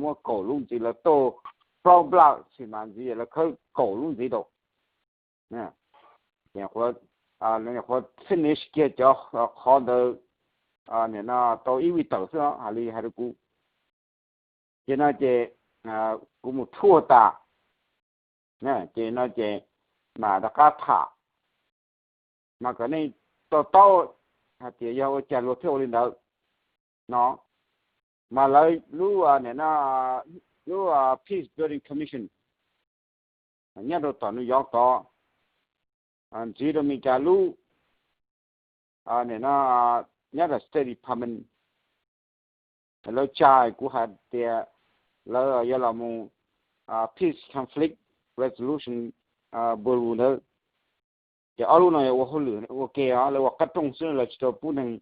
muab kaum lub ntxiv, lawv tuaj plaub nplaj xis mas ntxiv lawv khawb kaum lub ntxiv tau. Qhuav finish kiag cov qhov ntawd, nim no tau ib vij tawm xwb hais li hais rau kuv. Ces no ces kuv mus thuaj tas, ces no ces mam rov qab tham, mas kom nej to taub hais tias yog ua cas luag thiaj ua li ntawd no. Mas lawv lub, nim no lub Peace Building Commission nyob rau tom New York tod, ntxiv rau Meskas lub, nim no nyob rau State Department. Lawv tsa kuv hais tias lawv yuav los mus Peace Conflict Resolution Bureau ntawd. Ces ob lub no yog ua hauj lwm ua ke os, lawv ua qab rooj xwb, lawv tsis tau pub neeg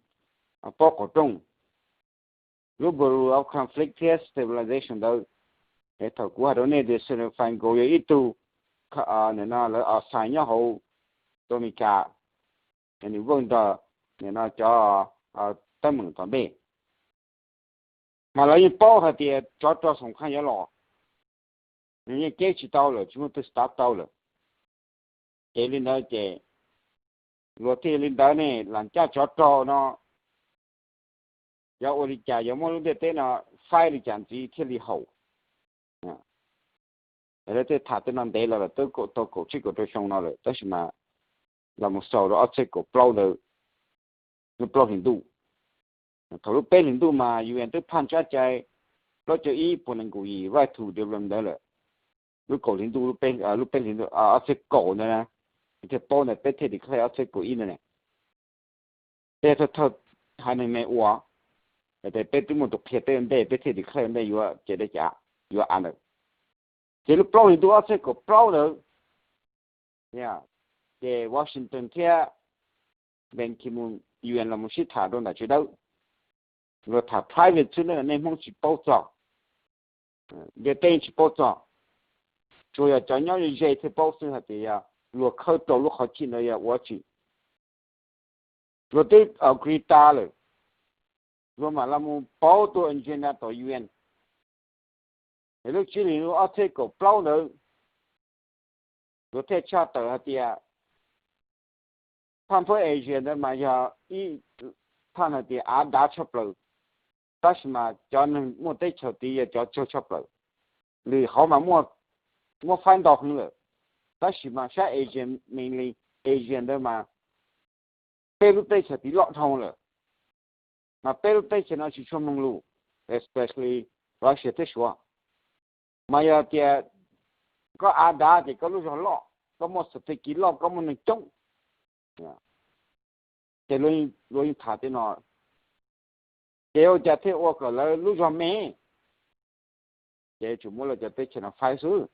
paub qaum rooj. Lub Bureau of Conflict thiab Stabilization ntawd, es thaum kuv hais rau nej tias Senator Feingold yog ib tug, nim no lawv assign nyob hauv Amelikas, nws work nrog nim no cov teeb meem tom ntej, mas lawv yeej paub hais tias tsov rog xoom qhaj yuav los, nws yeej keb tsis tau lawm, tsis muaj twg stop tau lawm. Ces li ntawd ces luag thiaj li ntawd ne, lam caj tsov rog no yuav ua li cas, yuav muab lub ntiaj teb no faib li cas ntxiv thiaj li haum. Lawv thiaj tham tej no ntev los lawm, twb tau kaum tsib kaum rau xyoo no lawm, tab sis mas los mus xaus rau ob txhiab kaum plaub ntawd, lub plaub hlis ntuj. Thaum lub peb hlis ntuj mas U N twb phaj tsab cai plaub caug ib puas nees nkaum yim Right to Development ntawd lawm. Lub kaum hlis ntuj, lub peb hlis ntuj, ob txhiab kaum ntawd na, thiaj paub ntawd peb thiaj declare ob txhiab kaum ib ntawd ne. Peb thawj thawj haiv neeg me ua, ces peb twb muaj tus qhia peb ua ntej, peb thiaj declare ua ntej yuav ces dab cas yuav av ntawd. Ces lub plaub hlis ntuj ob txhiab kaum plaub ntawd, ces Washington thiab Ban Ki-moon, U N los mus sib tham rau nram tsev dawb. Luag tham private xwb na, nej Hmoob tsis paub txog, ntiaj teb tsis paub txog, tsuas yog cov nyob ze ze thiaj paub xwb hais tias yog luag khawb rau lub qhov chij ntawd yog ua tsi. Luag twb agree tas lawm, luag mam los mus pauv tus agenda tom U N. Es lub tsib hlis ntuj ob txhiab kaum plaub ntawd, luag thiaj tshaj tawm hais tias phaj nphuab Asia ntawd mas yog ib phaj hais tias av dav tshaj plaws, tab sis mas cov neeg muaj teb chaws tid yog cov tsawg tshaj plaws. Lwm hauv mas muaj faib ntau heev lawm, tab sis mas sab Asia, mainly Asia ntawd mas peb lub teb chaws tid loj dhau lawm, mas peb lub teb chaws no tsis tshua mloog lus, especially Russia thiab Suav. Mas yog tias koj av dav ces koj lub zog loj, koj muaj xov txi kiv loj, koj muaj neeg coob, ces luag yeej tham tej no, ces ua cas thiaj ua kom lawv lub zog me, ces tsuas muab lawv cov teb chaws no faib xwb.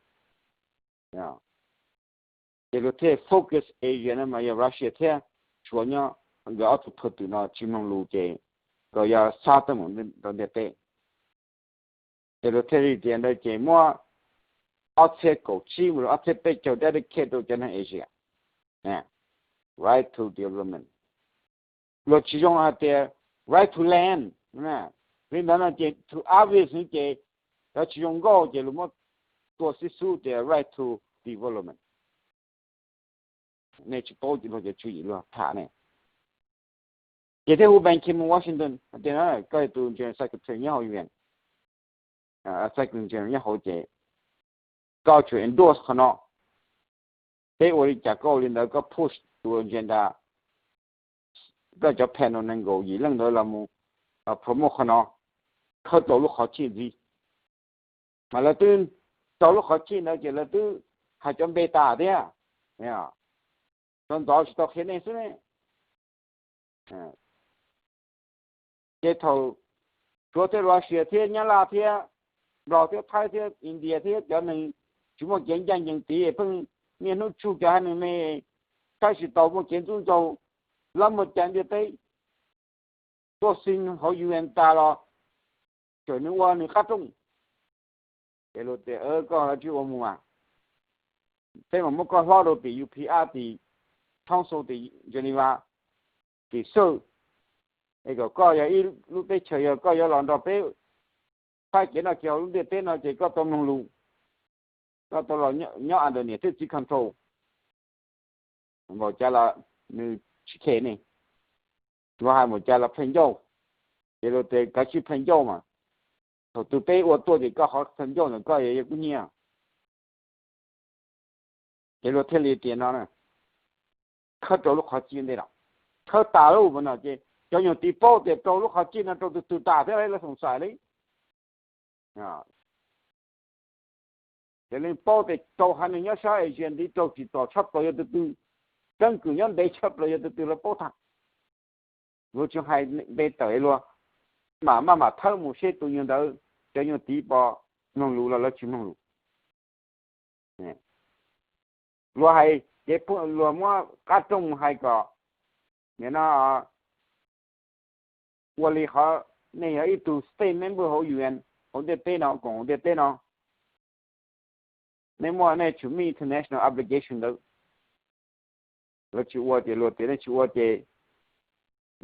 Ces luag thiaj focus Asia no mas yog Russia thiab Suav nyob, nkawd ob tug phaw twm no tsis mloog lus ces nkawd yuav xa teeb meem rau ntiaj teb. Ces luag thiaj li tias ntawd ces muab ob txhiab kaum tsib mus rau ob txhiab peb caug dedicate rau cov neeg Asia, right to development. Luag tsis zoo hais tias right to land, li ntawd no ces too obvious ces cov tsis zoo nkauj ces luag muab tua xib xub tias right to development. Nej tsis paub ces luag cov tswv yim luag tham ne. Ces thiaj hu Ban Ki-moon Washington hais tias koj yog tus General Secretary nyob hauv U N, Secretary General nyob hauv ces koj tsum endorse qhov no. Peb ua li cas koj ua li ntawd, koj push tus agenda, koj cov panel nees nkaum yim leej ntawd los mus promote qhov no, khawb tau lub qhov chij ntxiv. Mas lawv twb tau lub qhov chij ntawd ces lawv twb hais cov npe tas thiab, txawm ntxov tsis tau qhia nej xwb ne. Ces thaum Suav thiab Russia thiab Nyab Laj thiab Nplog thiab Thaib thiab India thiab cov neeg tsis muaj kev ncaj ncees tid pheej niaj hnub tsug cov haiv neeg me, saib tsis taus, muaj kev ntxub ntxaug, lab muaj cai ntiaj teb, tuaj xi hauv U N tas los tseem nws ua nws qab rooj. Ces luag tias koj tsis ua mus as, peb mam muab koj hlob rau tim U P R, tim council, tim Geneva, tim xwb, es kom koj yog ib lub teb chaws yog koj yuav los nrog peb Txhais kev no ces hauv lub ntiaj teb no ces koj tau mloog lus, koj tau los nyob under niam thiab txiv control. Npaum cas los nws tsis khe ne, luag hais npaum cas los play ncauj. Ces luag tias kav tsij play ncauj mas, thaum twg peb ua tuaj ces koj qhov play ncauj ntawm koj yog kub hnyiab. Ces luag thiaj li tias no, khawb rau lub qhov cij ntej los, khawb tas lub no ces cov nyuag tiv paub tias rau lub qhov cij no rau tus twg tas thiab lawv xoom xais li. Ces leej paub tias rau haiv neeg nyob sab Asia ntiv rau tsim txom tshaj plaws yog tus twg, keeb kwm nyob ntev tshaj plaws yog tus twg lawv paub tag. Luag tsis hais npe tawm luag mam maj mam thawb mus seb tus nyuag ntawd cov nyuag tiv pos mloog lus los lawv tsis mloog lus. Luag hais ces luag muab qab rooj mus hais kom, nim no ua li qhov nej yog ib tug state member hauv U N hauv ntiaj teb no, koom hauv ntiaj teb no, nej muaj nej tsum meet international obligation ntawd. Lawv tsis ua ces luag tias nej tsis ua ces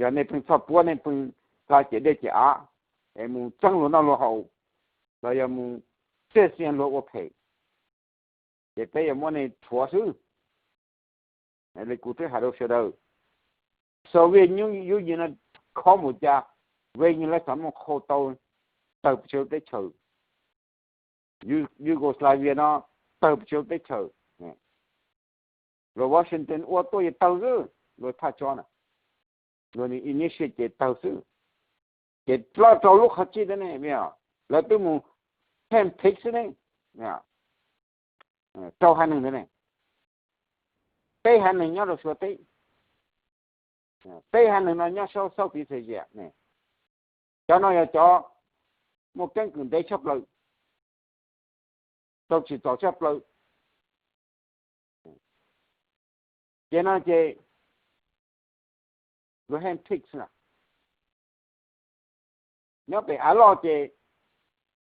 yog nej pheej txhoj puab, nej pheej txog ciam dej ciam av es mus txeeb luag noj luag haus los yog mus txiaj xiaj luag ua phem, ces peb yuav muab nej rhuav xwb. Li kuv twb hais rau sawv daws, Soviet Union no khob mus cas, Reagan lawv xav muaj qhau tau tawg pes tsawg lub teb chaws, Yugoslavia no tawg pes tsawg lub teb chaws. Luag Washington ua tuaj yog tawg xwb, luag thaj tso na, luag initiate ces tawg xwb. Ces ploj rau lub qhov cij ntawd ne, lawv twb mus handpick xwb ne, rau haiv neeg ntawd ne, peb haiv neeg nyob rau Suav teb, peb haiv neeg no nyob South, Southeast Asia ne, cov no yog cov muaj keeb kwm ntev tshaj plaws, tau tsim txom tshaj plaws. Ces no ces luag handpick xwb na. Nyob pem av loj ces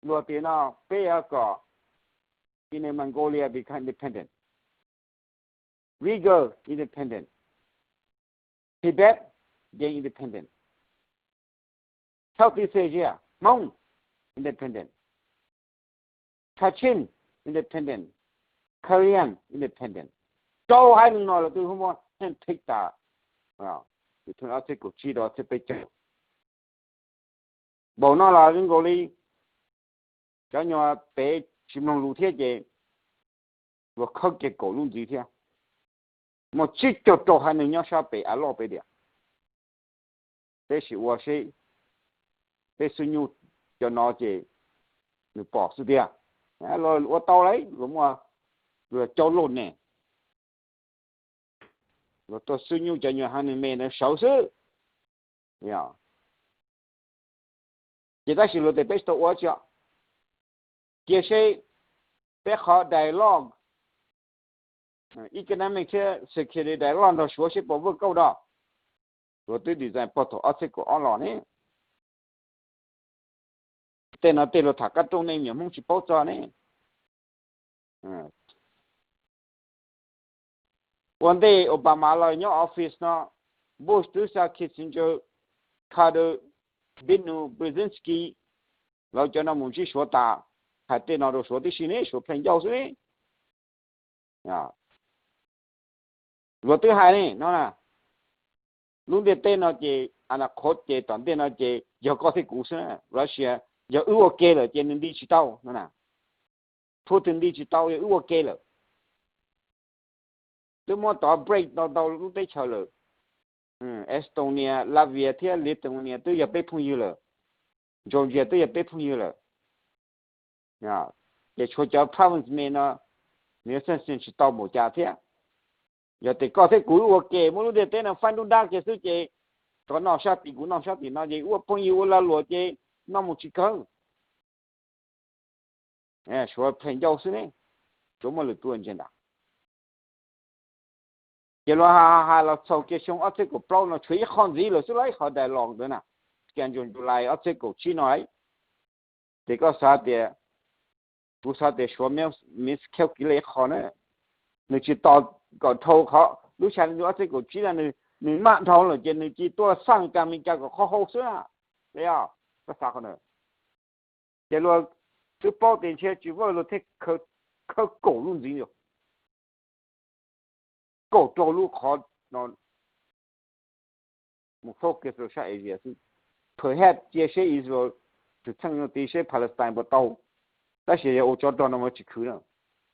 luag tias no peb yuav kom Inner Mongolia become independent, Uyghur independent, Tibet gain independent, Southeast Asia Hmong independent, Kachin independent, Korean independent. Rau haiv neeg no lawv twb muab handpick tas, ob txhiab kaum tsib rau ob txhiab peb caug. Npaum no los zoo nkaus li cov nyuag pem tsis mloog lus thiab ces luag khawb kiag kaum lub ntxiv thiab. Muaj tsib caug rau haiv neeg nyob sab pem av loj pem tias, peb sim ua seb, peb xub nyuj cov no ces nws pom xwb tiag. Ua tau lawm, luag muaj, luag cauj loj ne, luag tuaj xub nyuj cov nyuag haiv neeg me ntawd sawv xwb. Ces tab sis luag tias peb tsis tau ua tsi, cia seb peb qhov dialogue, economic thiab security dialogue nrog Suav seb puas work out no. Luag twb design puag thaum ob txhiab kaum ob los ne. Tej no tej luag tham qab rooj, nej me nyuam Hmoob tsis paub txog ne. Ua ntej Obama los nyob office no, Bush twb xa Kissinger, Carter, Bill, Brzezinski, lawv cov no mus ntsib Suav tas, hais tej no rau Suav tib si ne, Suav plheej ncauj xwb ne. Luag twb hais ne no, lub ntiaj teb no ces a na qhov ces tom ntej no ces yog koj thiab kuv xwb. Russia, yog wb ua ke lawm ces nws nti tsis tau no na. Putin nti tsis tau, yog wb ua ke lawm. Twb muab tov break tau ntau lub teb chaws lawm. Estonia, Latvia thiab Lithuania twb yog peb phooj ywg lawm. Georgia twb yog peb phooj ywg lawm. Ces tshuav cov province me no, nws yuav xeej xeej tsis tau npaum cas thiab. Yog tias koj thiab kuv wb ua ke muab lub ntiaj teb no faib nruab nrab kiag xwb ces koj noj sab tim kuv noj sab tim no ces ua phooj ywg ua lag luam ces noj mus tsis kawg. Suav plheej ncauj xwb ne, Suav muaj lwm tus ntsia ntag. Ces luag hais hais los txhaum kiag xyoo ob txhiab kaum plaub no tshuav ib qho ntxiv lawm xwb, ib qho dialogue ntawd na, Schedule July ob txhiab kaum tsib no. Ces koj xav tias, kuv xav tias Suav miscalculate ib qho na, nws tsis tos kom dhau qhov lub xya ob txhiab kaum tsib no, nws maj dhau lawm ces nws cia tuaj xaj Meskas, Meskas kom qhov hau xwb na. Koj xav qhov ntawd. Ces luag twb paub tias ntshe tsis vaj luag thiaj khawb kaum lub ntxiv, kaum rau lub qhov no mus focus rau sab Asia xwb. Perhaps cia seb Israel txwm txheej no tid seb Palestine puas tau, tab sis yog ua tsov rog no mas tsis khwv na.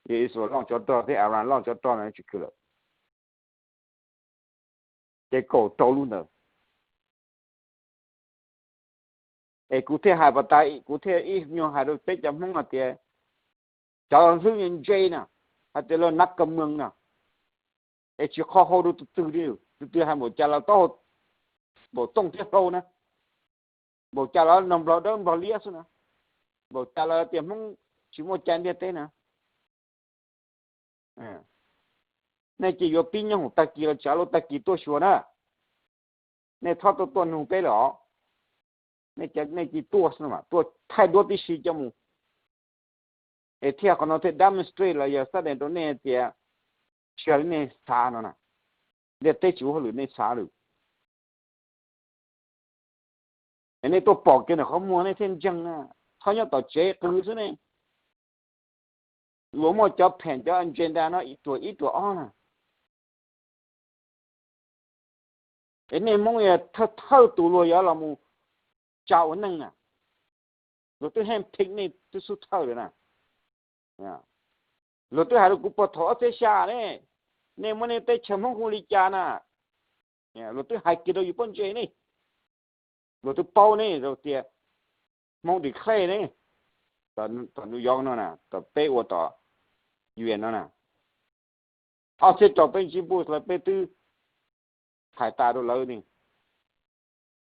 Yog Israel looj tsov rog thiab Iran looj tsov rog no tsis khwv lawm. Ces kaum rau lub ntawd. Es kuv thiaj hais pas tas, kuv thiaj ib nyuag hais rau peb cov Hmoob hais tias cov hlwb ntse na, hais tias lawv nab ka mees na, es tsis qho hau rau tus twg li. Tus twg hais npaum cas los taub hau, npaum tooj thiab hlau na, npaum cas los nrog nplog dawb nplog liab xwb na, npaum cas los tias Hmoob tsis muaj cai ntiaj teb na. Nej cia yuav pib nyob hoom tag kis los tsav lub tag kis tuaj xyuas na. Nej txhob tuaj tuaj nug peb lawm os. Nej cia tuaj xwb mas tuaj thaij duab tib si coj mus, es thiaj qhov no thiaj demonstrate los yog xab dees rau nej tias tsis yog li nej xav no na. Ntiaj teb tsis ua hauj lwm nej xav lawm. Es nej tuaj pom kiag ntawm qhov muag nej thiaj ntseeg na. Txhob nyob tom tsev qw xwb ne. Luag muaj cov pheem cov agenda no ruam ib ruam ob na. Es nej Hmoob thawj thawj tus luag yuav los mus tsa ua neej na, luag twb handpick nej twb xub thawj lawm na. Luag twb hais rau kuv puag thaum ob txhiab xya ne, nej muab nej teb chaws Hmoob hu li cas na. Luag twb hais kiag rau yus pob ntseg ne, luag twb paub ne rau tias Hmoob declare ne, tom New York no na, tom peb ua tom U N no na, ob txhiab rau peb ntsib Bush lawm peb twb hais tas rau lawv ne.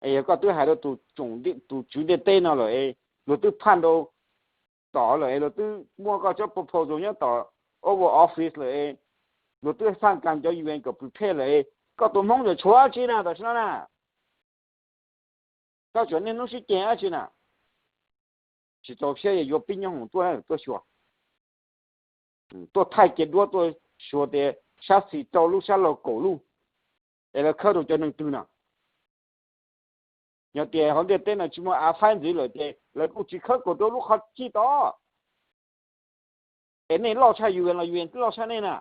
Es yog koj twb hais rau tus tswv ntiaj teb no lawm es luag twb phaj rau tom lawm es luag twb muab koj tsob proposal nyob tom Oval Office lawm es luag twb xaj kas cov U N kom prepare lawm es koj tus Hmoob yuav tshuav dab tsi na tam sim no na? Koj tsuas niaj hnub sib ceg dab tsi na? Tsis txaus siab yuav pib nyob hoom tuaj tuaj xyuas, tuaj thaij kiag duab tuaj xyuas tias sab xis rau lub sab laug kaum lub, es lawv khawb rau cov neeg twg no? Yog tias hauv ntiaj teb no tsis muaj a faib ntxiv lawm ces lawv kuj tsis khawb kaum rau lub qhov cij tod. Es nej loj tshaj U N los U N loj tshaj nej na.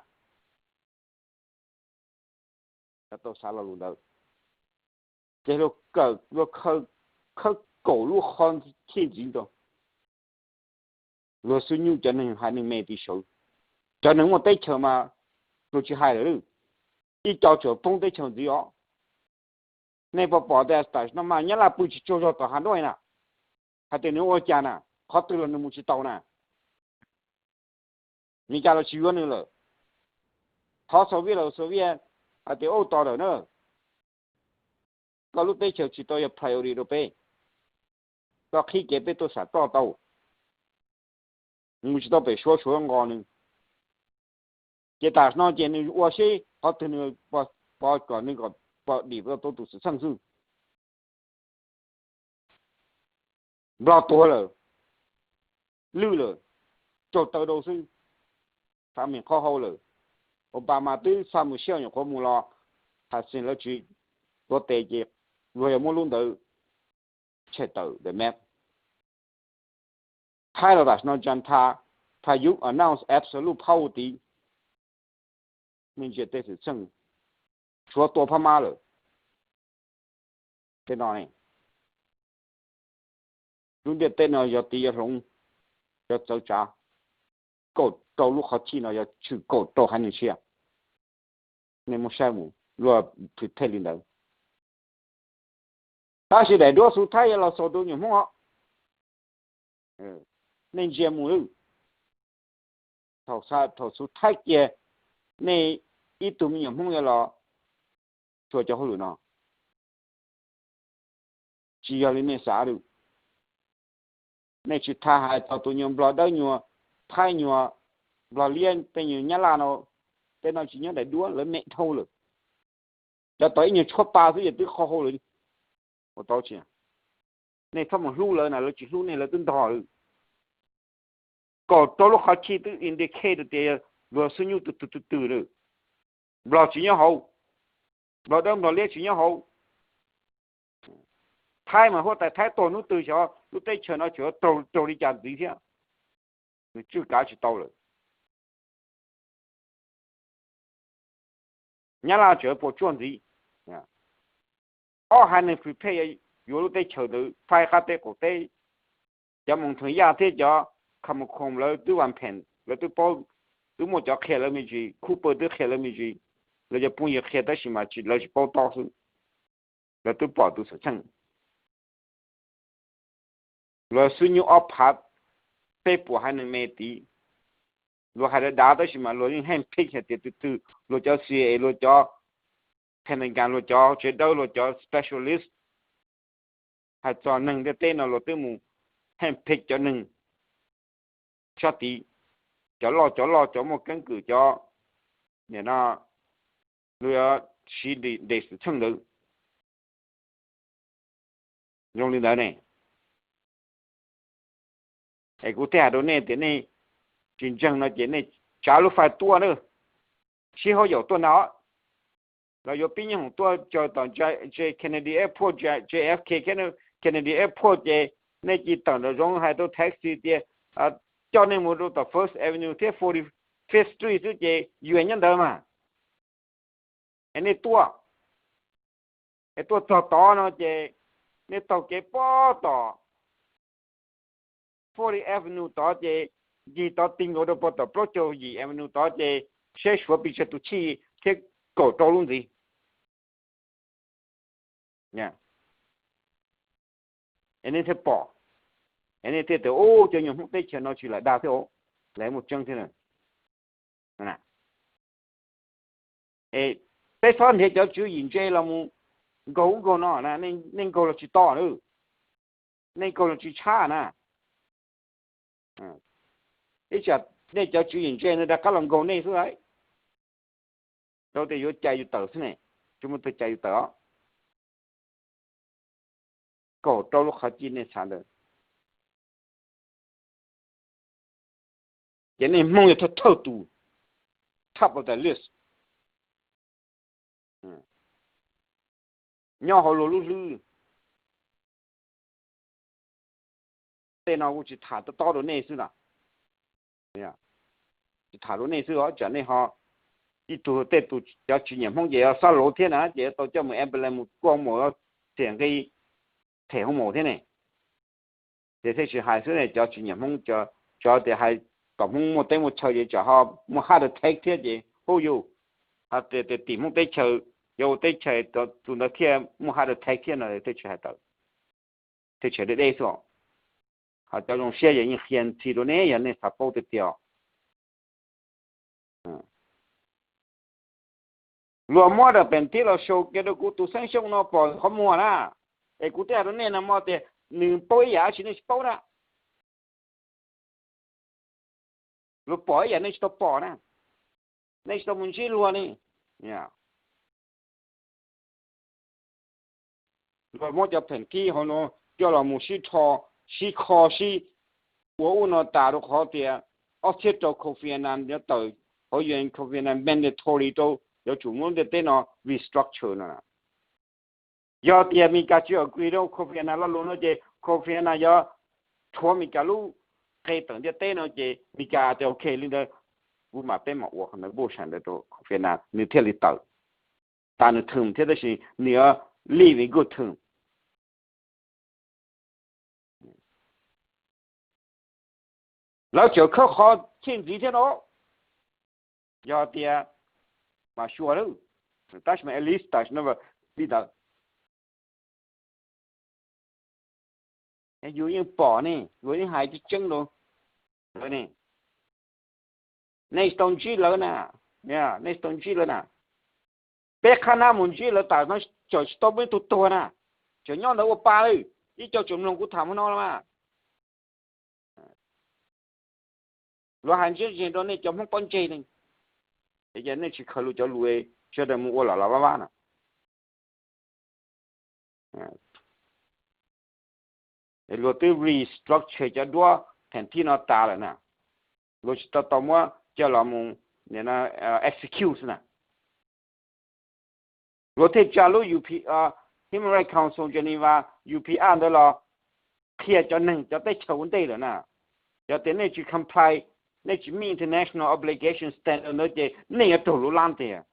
Tau xav lo lus ntawd. Ces luag khawb kaum lub qhov cij ntxiv rau luag xub nyuj cov neeg haiv neeg me tib saud. Cov neeg muaj teb chaws mas luag tsis hais lawm, ib co tsuas poob teb chaws ntxiv os. Nej puas pom tias tam sim no mas Nyab Laj pw tsis tsaug zog tom hav nruab na, hais tias nws ua cas na, qhov twg los nws mus tsis tau na. Meskas los tsis yuav nws lawm. Thov Soviet los Soviet hais tias ua tos lawm na, koj lub teb chaws tsis tau yog priority rau peb, koj qhib kev peb tuaj sam toj tau, mus tsis tau pem Suav, Suav nqos nws. Ces tam sim no ces nws ua seb qhov twg nws pov kom nws kom pov dim tau tus xwm txheej xwb. Nplog tuag lawm, lwj lawm, raug taw rau xwb, xa me qhov hau lawm. Obama twb xa mus siab nyuam qhuav mus los, hais tias lawv tsis tuav tes ces luag yog muab lub ntawd tshem tawm the map. Thaib los tam sim no Janta, Prayuth announce absolute power tid, nej ntsia tej xwm txheej, Suav tua Phab Mab lawm. Tej no ne, lub ntiaj teb no yog tiv yog hloov, yog txawv tsav, kaum rau lub qhov cij no yog tshwm kaum rau haiv neeg tshiab. Nej muab saib mus luag predict li ntawd. Tab sis daim duab xu thaib yuav los xaus rau nyuam Hmoob os. Nej ntsia mus lawm, thaum xu thaib kiag, nej ib tug me nyuam Hmoob yuav los xyuas cov hauj lwm no. Tsis yog li nej xav lawm. Nej tsis tas hais txog tus nyuag Nplog dawb nyuag, Thaib nyuag, Nplog liab tej nyuag Nyab Laj no, tej no tsis nyob daim duab, lawv me dhau lawm. Cov tau ib nyuag tshuab pa xwb ces twb qho hau lawm. Ua tau tsis? Nej txhob mus hlub lawv na, lawv tsis hlub nej lawv twb ntog lawm. Kaum rau lub qhov cij twb indicate tias luag xub nyuj tus twg twg twg lawm. Nplog tsis nyob hauv, Nplog dawb Nplog liab tsis nyob hauv. Thaib mas huab tais Thaib tuag hnub twg xyov lub teb chaws no tseem raug li cas ntxiv thiab, nws tswj kav tsis tau lawm. Nyab Laj tseem puas tsuaj ntxiv. Ob haiv neeg prepare yuav lub teb chaws ntawd faib qab teb qaum teb. Cov Moos Theem Yaj thiab cov Kha Mus Khoom lawv twb vas pheem, lawv twb paub, twb muaj cov qhia lawv me ntsis, Cooper twb qhia lawv me ntsis, lawv cov phooj ywg qhia tab sis mas lawv tsis paub tob xwb. Lawv twb pom tus xwm txheej. Luag xub nyuj ob phav peb puas haiv neeg me tid, luag hais dav dav tab sis mas luag yeej handpick hais tias twg twg, luag cov C I A, luag cov Pentagon, luag cov tsev dawb, luag cov specialist hais txog neeg ntiaj teb no luag twb mus handpick cov neeg sab tid, cov loj cov loj, cov muaj keeb kwm, cov nim no luag yuav siv de xwm txheej ntawd. Zoo li ntawd ne, es kuv thiaj hais rau nej tias nej tsis ntseeg no ces nej tsav lub fais tuaj na, sib haub yaum tuaj ntag, los yuav pib nyob hoom tuaj tsaws tom J Kennedy Airport, J F K Kennedy Airport ces nej cia tawm nram zoov hais rau taxi tias coj nej mus rau tom First Avenue thiab Forty-Fifth Street xwb ces yuav nyob ntawd mas. Es nej tuaj, es tuaj txog tod no ces nej taug kev pob tom Forty Avenue tod ces ncig tod ti nkaus rau puag tom plaub caug yim Avenue tod ces saib Suav pes tsawg tus chij thiab kaum rau lub ntxiv. Es nej thiaj pom, es nej thiaj tias, Ub, cov nyuag Hmoob teb chaws no tsis lam dag thiab, lawv muaj tseeb thiab. Peb txhob nrhiav cov tswv yim ntse los mus nkaug ub nkaug no, nej nkaug los tsis to, nej nkaug los tsis tshab na. Ib tsam nej cov tswv yim ntse no rov qab los nkaug nej xwb lauj. Rau tias yuav cais yus tawm xwb ne, tsis muaj tus cais yus tawm os. Kaum rau lub qhov cij nej xav ntawd, ces nej Hmoob yog thawj thawj tus, top of the list, nyob hauv luag lub hlwb. Tej no kuv tsis tham tob tob rau nej xwb na, tsis tham rau nej xwb os, tsam nej ho ib tug tej tus cov tsis nyiam Hmoob ces yog xab lauv thiab na ces yuav tau coj mus ambulance mus kuaj mus xiam nqi them hoo maum thiab ne. Ces thiaj tsis hais xwb ne, cov tsis nyiam Hmoob, cov tias hais kom Hmoob muaj teb muaj chaw ces tsam ho muaj heart attack thiab ces hu yus, ho tias tim Hmoob teb chaws, cov ua teb chaws tus ntawd thiaj muaj heart attack thiab no thiaj tsis hais tawm, thiaj tsis deb deb xwb. Ho cov zoo siab yog yeej qhia ntxhi rau nej yog nej xav paub tiag tiag. Luag muab daim peem tib los show kiag rau kuv tus xeeb xyooj no pom qhov muag na, es kuv twb hais rau nej no mas tias nws paub ib yam dab tsi nej tsis paub na. Luag pom ib yam nej tsis tau pom na, nej tsis tau mus ntsib luag ne. Luag muab cov peem tib hauv no coj los mus sib rho, sib kho, sib ua ub no tas rau qhov tias ob txhiab rau Kofi Annan yuav tawm hauv U N, Kofi Annan mandatory rau yuav tsum muab ntiaj teb no restructure no. Yog tias Meskas tsis agree rau Kofi Annan lo lus no ces Kofi Annan yuav rhuav Meskas lub qe tawm ntiaj teb no ces Meskas tias ok li ntawd, kuv mam peb mam ua qhov ntawd bullshit ntawd rau Kofi Annan nws thiaj li tawm. Tas nws term thiab tab sis nws yuav leave in good term. Lawv tseem khawb qhov txhij ntxiv thiab no. Yog tias mas sure lawm, tab sis mas at least tam sim no li ntawd. Yus yeej pom ne, luag yeej hais tseeb tseeb rau lawv ne. Nej tsis tau ntsib lawv na, nej tsis tau ntsib lawv na. Peb qhab nab mus ntsib lawv tas no tseem tsis tau muaj ib tug tuag na, tseem nyob ntawd ua pa lawm. Ib co tseem mloog kuv tham hmo no los mas. Luag hais ntseeg ntseeg rau nej cov Hmoob pob ntseg ne, es nej tsis khaws lus cov lus sawv daws mus ua los los vab vab no. Luag twb restructure cov duab pheem thib no tas lawm na, luag tsis tau tau muab coj los mus execute xwb na. Luag thiaj tsa lub U P, Human Rights Council Geneva, U P A ntawd los qhia cov neeg cov teb chaws ua ntej lawm na. Yog tias nej tsis comply, nej tsis meet international obligation standard ntawd ces nej yuav raug lub lab tiag.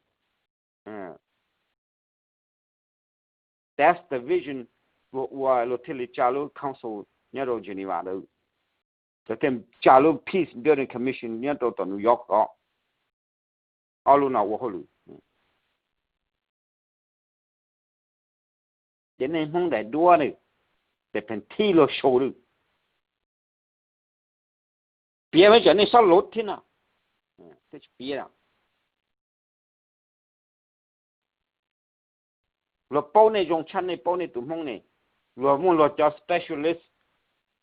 That's the vision luag ua, luag thiaj li tsa lub council nyob rau Geneva ntawd, luag thiaj tsa lub peace building commission nyob rau tom New York os. Ob lub no ua hauj lwm. Ces nej Hmoob daim duab ne, ces pheej thib luag sau lawm. Piav me tsam nej xob lov thiab no, thiaj tsis piav. Luag paub nej zoo tshaj nej paub nej tus Hmoob ne. Luag muaj luag cov specialist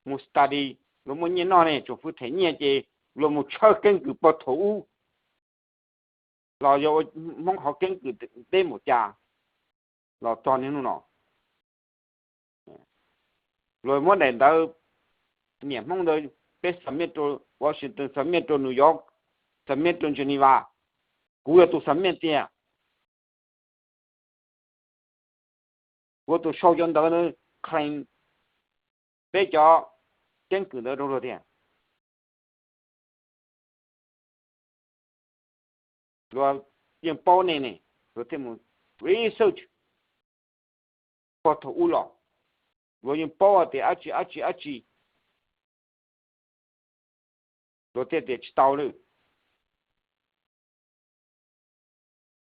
mus study, luag muaj nyiaj noj ne, tsoom fwv them nyiaj ces luag mus tshawb keeb kwm pog thaum ub los yog ua Hmoob qhov keeb kwm teb npaum cas los txog niaj hnub no. Luag muab daim ntawv niam Hmoob ntawd, peb submit rau Washington, submit rau New York, submit rau Geneva. Kuv yog tus submit tiag. Kuv tus sau cov ntawv ntawd claim peb cov keeb kwm ntawd rau luag tiag. Luag yeej paub nej ne, luag thiaj mus research pog thaum ub los. Luag yeej paub tias dab tsi dab tsi dab tsi, luag thiaj tias tsis tau lawm.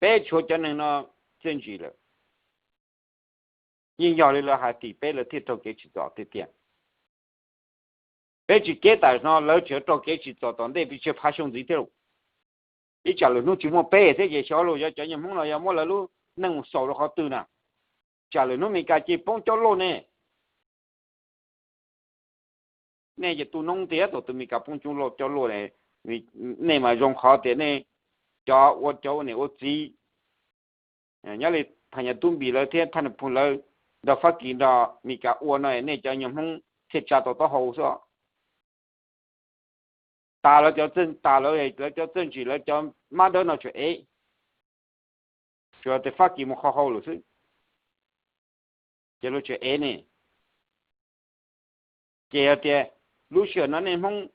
Peb tshuav cov neeg no txiaj ntsig lawm. Yeej yog li lawv hais tim peb lawv thiaj raug kev tsim txom tiag tiag. Peb tsis keb tam no lawv tseem raug kev tsim txom tom ntej pes tsawg phav xyoo ntxiv thiab lauj. Ib tsam lwm hnub tsis muaj peb thiab ces xyov los yog cov nyuag Hmoob no yog muab lawv lub neej mus xaus rau qhov twg na. Tsam lwm hnub Meskas cia poob coj loj ne. Nej ces tu noob tiag thaum twg Meskas poob coob loj coj loj ne. Nej mas zoo qhov tias nej cov ua cov ua niam ua txiv nyob li Phas Nyas Tub Npis lawv thiab Thaj Nws Phoos lawv nrog Fab Kis nrog Meskas ua no nej cov nyuag Hmoob thiaj tsa tau taub hau xwb. Tas lawv cov txawj, tas lawv, lawv cov txiaj ntsig, lawv cov mab dawb no tseem ev, tsuas tias Fab Kis mus qhau hau lawm xwb, ces luag tseem ev ne. Ces yog tias lub sij hawm no nej Hmoob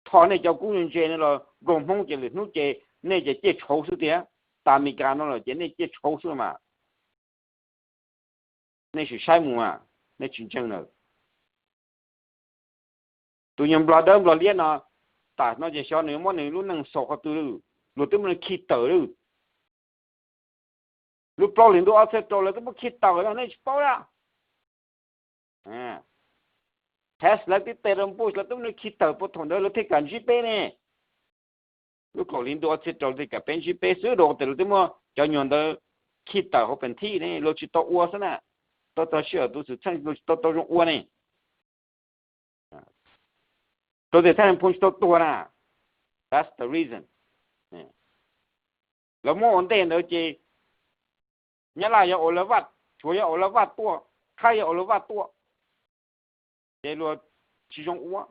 tho nej cov kub ntse no los nkaug Hmoob ces lwm hnub ces nej ces ciaj tshauv xwb tiag. Tas Meskas no los ces nej ciaj tshauv xwb mas. Nej sim saib mus, nej tsis ntseeg lawm. Tus nyuag Nplog dawb Nplog liab no, tam no ces xyov nws muab nws lub neej xaus qhov twg lawm, luag twb muab nws khi tawm lawm. Lub plaub hlis ntuj ob txhiab rau lawv twb muab khi tawm no nej tsis paub na. Tax lawv tib tes rau Bush lawv twb muab nws khi tawm, puag thaum ntawd lawv thiaj kam ntsib peb ne. Lub kaum hli ntuj ob txhiab rau thiaj kam peb ntsib peb xwb rau tias lawv twb muab cov nyuag ntawd khi tawm hauv pees thib ne, luag tsis tau ua xwb na. Tau txog sij hawm tus xwm txheej luag tsis tau tau zoo ua ne. Rau tias Thaj Nws Phoos tsis tau tuag na. That's the reason. Lawv muab ua ntej ntawd ces Nyab Laj yog ua lawv vaj, Suav yog ua lawv vaj tuaj, Thaib yog ua lawv vaj tuaj, ces luag tsis zoo ua,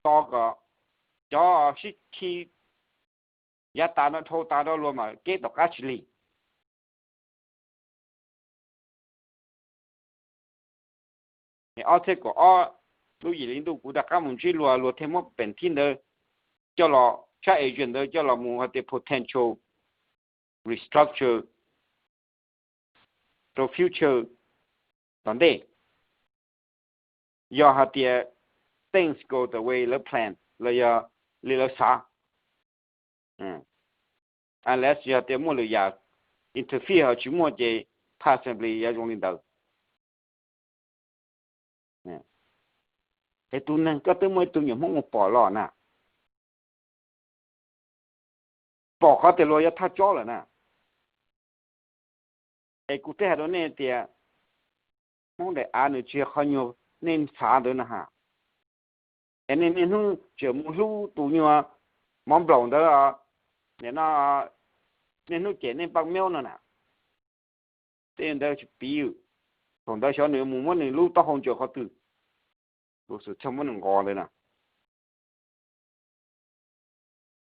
tos kom cov sib khi yav tas no dhau tas rau luag mam keb tom qab tsis lig. Ob txhiab kaum ob lub yim hli ntuj kuv rov qab mus ntsib luag, luag thiaj muab pees thib ntawd coj los, travel agent ntawd coj los mus hais tias potential restructure rau future tom ntej. Yog hais tias things go the way lawv plan los yog li lawv xav, unless yog tias muaj lwm yam interfere ho tsis muaj ces possibly yuav zoo li ntawd. Es tus neeg koj twb muaj ib tug nyuam Hmoob mus pom los na, pom qhov tias luag yuav thaj tsob lawm na. Es kuv thiaj hais rau nej tias Hmoob daim av nws tsis yog qhov nyuag nej xav ntawd na ha. Es nej niaj hnub tseem mus hlub tus nyuag mov nplaum ntawd, nim no niaj hnub cem nej npaj miaub no na. Tej ntawd tsis piv, thaum ntawd xyov nws mus muab nws lub taub hau ntsaws qhov twg, tus xwm txheej muab nws nqos ntawd na.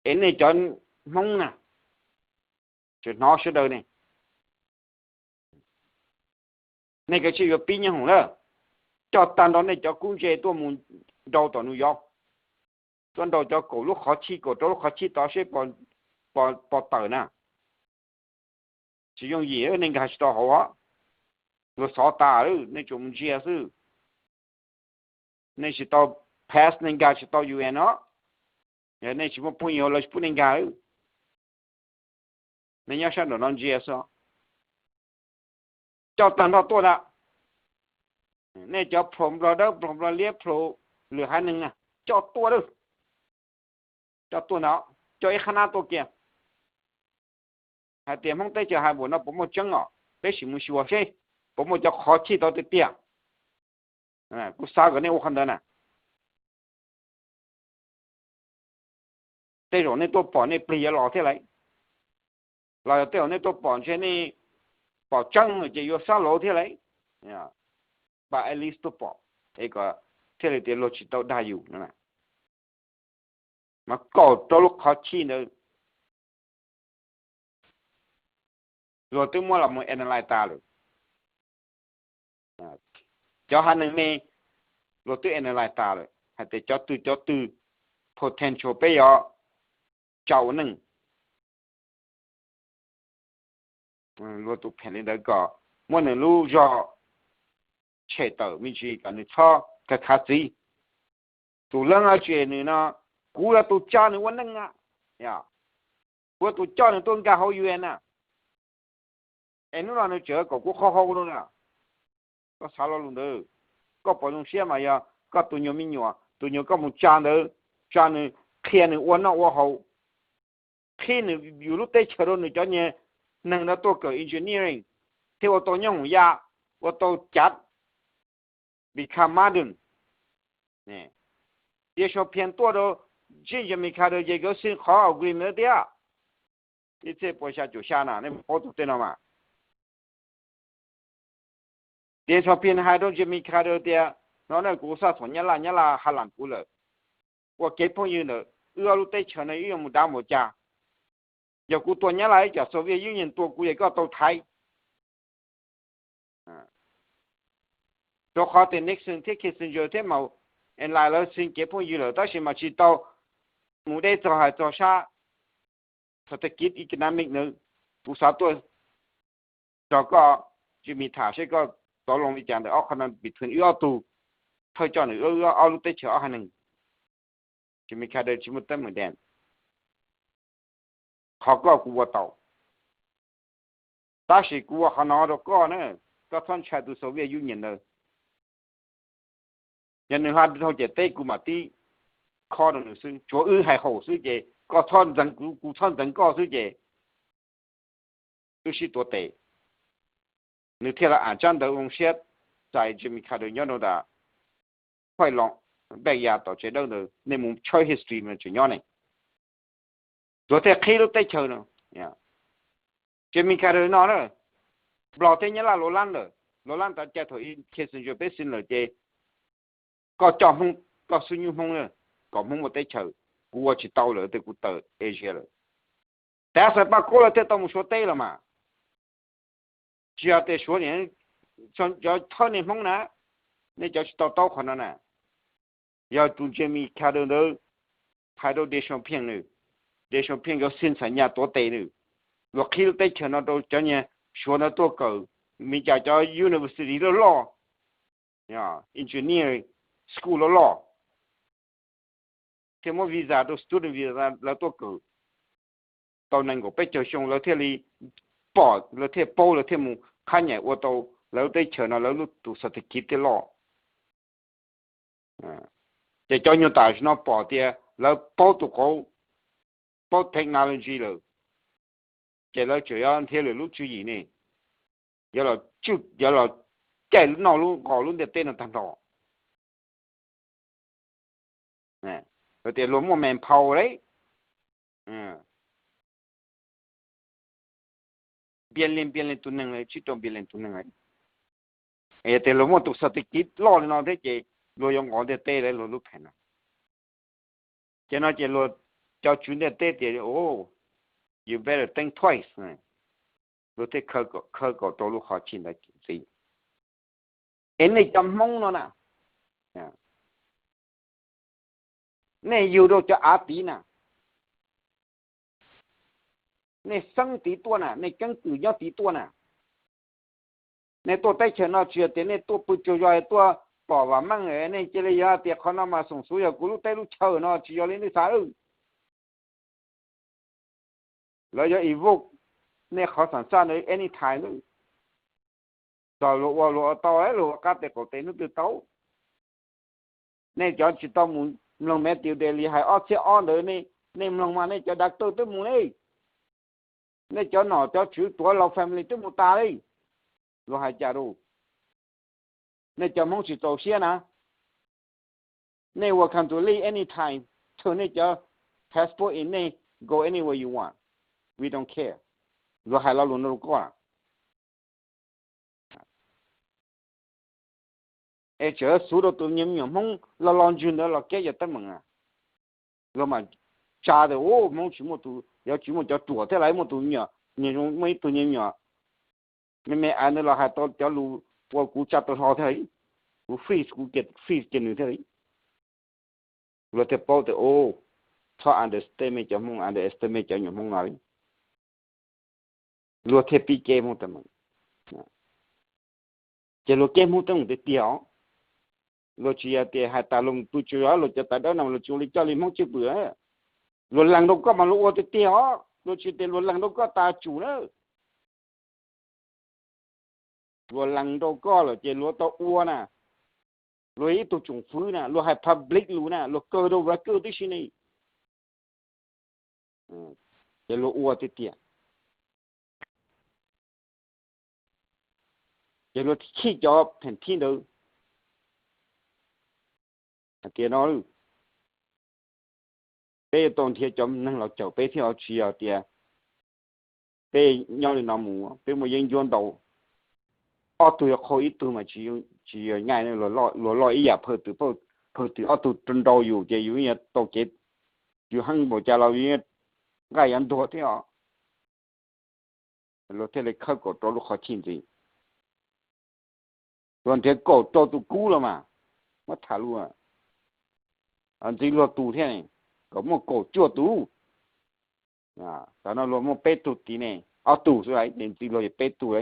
Es nej cov Hmoob na, tseem hnov sawv daws ne, nej kav tsij yuav pib nyob hoom lawm. coj tag nrho nej cov kub ntse tuaj mus nrau tom New York, tuaj nrau cov kaum lub qhov chij, kaum rau lub qhov chij tod seb puas tawm na. Tsis yooj yim, nej nkag tsis tau hauv os. Luag xov tas lawm, nej tsuas mus ntsia xwb. Nej tsis tau pass, nej nkag tsis tau U N os. Nej tsis muaj phooj ywg, lawv tsis pub nej nkag. Nej nyob sab nraum no ntsia xwb. Coj tag nrho tuaj ntag. Nej cov plhom nplog dawb, plhom nplog liab, plhom lwm haiv neeg na, coj tuaj lawm. Coj tuaj ntag, coj ib qhab nab tuaj kiag. Hais tias Hmoob teb chaws hais npaum no puas muaj tseeb os, peb sim mus xyuas seb puas muaj cov qhov chij tod tiag tiag. Kuv xav kom nej ua qhov ntawd na. Tej zaum nej tuaj pom nej plig yuav los thiab lauj. Los yog tej zaum nej tuaj pom ntshe nej pom tseeb ces yuav sab laud thiab lauj. Pab at least tuaj pom es kom thiaj li tias luag tsis tau dag yus no. Mas kaum rau lub qhov chij ntawd luag twb muab los mus analyze tas lawm. Cov haiv neeg me luag twb analyze tas lawm hais tias cov twg cov twg potential peb yuav tsa ua neej. Luag tus phem li ntawd kom muab nws lub zog tshem tawm me ntsis kom nws txhob khav khav txiv. Tus leej no tsis nws no, kuv yog tus tsa nws ua neej na, kuv yog tus coj nws tuaj nkag hauv U N na. Es hnub no nws tseem kom kuv qhov hau no na. Koj xav lo lus ntawd, koj puas zoo siab mas yog koj tus nyuag me nyuam, tus nyuag koj mus tsa ntawd, tsa nws, qhia nws ua noj ua haus, qhib nws yus lub teb chaws rau nws cov niag neeg no tuaj kawm engineering, thiab ua tau nyoob hoom yaj, ua tau cav, become modern. Tias Suav Phiaj tuaj rau Jim Jamaica ces nkawd xwb qhov agreement thiab. Ib txhiab pua xya caum xya na, nej paub tus tej no mas. Tias Suav Phiaj hais rau Jimmy Carter tias, no na kuv xaj txhoom Nyab Laj, Nyab Laj ha lam kuv lawm, ua kev phooj ywg ntawm wb ob lub teb chaws no wb yuav mus dav mus cas. Yog kuv tua Nyab Laj ib co Soviet Union tua kuv ces koj tau thaiv. Rau qhov tias Nixon thiab Kissinger thiab mas en lais lawv xwb kev phooj ywg lawm tab sis mas tsis tau mus deb txog hais txog sab strategic economic na. Kuv xav tuaj nrog koj Jimmy tham seb koj tov loo li cas ntawm ob qho no between wb ob tug, thawj coj nws wb ob lub teb chaws ob haiv neeg. Jimmy Carter tsis muaj teeb meem dab, qhov koj kuv ua tau, tab sis kuv ua qhov no rau koj na, koj txhob ntshai tus Soviet Union ntawd. Yog nws hla dhau ciam teb kuv mam tib khob rau nws xwb, tsuav wb hais haum xwb ces koj txhob ntxeev kuv, kuv txhob ntxeev koj xwb ces wb sib tuav tes. Nws thiaj li am tsab ntawv zoo siab txais Jimmy Carter nyob rau ntawm White Lawn backyard tom tsev dawb ntawd, nej mus tshawb history mas tseem nyob ne. Luag thiaj qhib lub teb chaws no. Jimmy Carter no na, Nplog thiab Nyab Laj luv lab lawm, luv lab tav cai thaum Kissinger peb xees lawm ces koj coj Hmoob, koj xub nyub Hmoob na, kom Hmoob ua teb chaws, kuv ua tsis tau lawm tias kuv tawm Asia lawm. Tab sis Paj Kub lawv thiaj tau mus Suav teb los mas. Tsis yog tias Suav niam cov thawj nej Hmoob na, nej cov tsis tau taub qhov no na. Yog tus Jimmy Carter ntawd hais rau Deng Xiaoping nws, Deng Xiaoping yuav xees xam nyas tuav tes nws, luag qhib lub teb chaws no rau cov niag Suav ntawd tuaj kawm, Meskas cov university loj loj, engineering school loj loj, thiaj muab visa rau student visa lawv tuaj kawm tau nees nkaum peb caug xyoo lawv thiaj li pom, lawv thiaj paub, lawv thiaj mus qhab nyaim ua tau lawv lub teb chaws no lawv lub tus xav tis kiv thiaj loj. Ces cov nyuag tam sim no pom tias lawv paub tus qauv, paub technology lawm, ces lawv tseem yuav nrhiav lwm lub tswv yim ne, yuav los caij noj lub nqos lub ntiaj teb no tag nrho. Tias luag muaj manpower, billion billion tus neeg, tsib rau billion tus neeg, yog tias luag muaj tus xav tis kiv loj li no thiab ces luag yuav nqos ntiaj teb lawm luag lub phem no. Ces no ces luag cov tswv ntiaj teb tias, you better think twice, luag thiaj khawb kaum rau lub qhov chij ntawd ntxiv. Es nej cov Hmoob no na, Nej yug rau cov av tid na, nej xeeb tid tuaj na, nej keeb kwm nyob tid tuaj na. Nej tuaj teb chaws no tsis yog tias nej tuaj pw tsaug zog tuaj pom vam meej, nej cia li yog tias qhov no mas xoom xov yog kuv lub teb lub chaw no, tsis yog li nej xav. Lawv yuav evoke nej qhov xam xaj ntawd anytime, txog luag ua luag ua tau, luag ua qab tes qaum tes hnub twg tau. Nej cov tsis tau mus mloog Matthew Daly hais ob txhiab ob ntawd, nej mloog mas nej cov doctor twb mus li, nej cov nom cov tswv tuav laus family twb mus tas li. Luag hais cas rau nej cov Hmoob tsis txaus siab na? Nej welcome to leave anytime, turn nej cov passport in, nej go anywhere you want, we don't care. Luag hais lo lus no rau koj. Es tseem xub rau tus me nyuam Hmoob lo lo ntswg ntawd los keb yog teeb meem. Luag mas tsa tias ub Hmoob tsis muaj tus, yuav tsis muaj cov ruam thiab lawv muaj tus me nyuam, muaj ib tug me nyuam me me av ntawd los hais tau cov lus ua kuv tsa tau hlo thiab, kuv free, kuv free kiag nws thiab. Luag thiaj paub tias ub, txhob underestimate cov Hmoob, underestimate cov nyuam Hmoob no li. Luag thiaj pib keb Hmoob teeb meem. Ces luag keb Hmoob teeb meem tiag tiag os. Luag tsis yog tias hais tas luag mus pw tsaug zog, luag cov tawv dawb no luag tsis ua li coj li Hmoob cwj pwm. Luag lees rau koj mas luag ua tiag tiag os, luag tsis tias luag lees rau koj tas tsum na. Luag lees rau koj lawm ces luag tau ua na. Luag yog ib tug tsoom fwv na, luag hais public lus na, luag kaw rau record tib si ne. Ces luag ua tiag tiag. Ces luag khij cov pheem thib ntawd hais tias no, peb yuav tau nrhiav cov neeg los cawm peb thiab os, tsis yog tias peb nyob li no mus peb muaj yeeb ncuab ntau, ob tug yuav qhau ib tug mas tsis yog nyaj, luag loj ib yam, phaw twm, phaw twm ob tug nrau yus ces yus yuav tau kev, yus heev npaum cas los yus nqaij yuav ntuag thiab os. Luag thiaj li khawb kaum rau lub qhov chij ntxiv. Luag nrhiav kaum rau tus kub los mas muab tham lus ntxiv luag tus thiab, kom muaj kaum cuaj tus. Tam no luag muaj peb tug tid ne, ob tug xwb, ces ntxiv luag yog peb tug,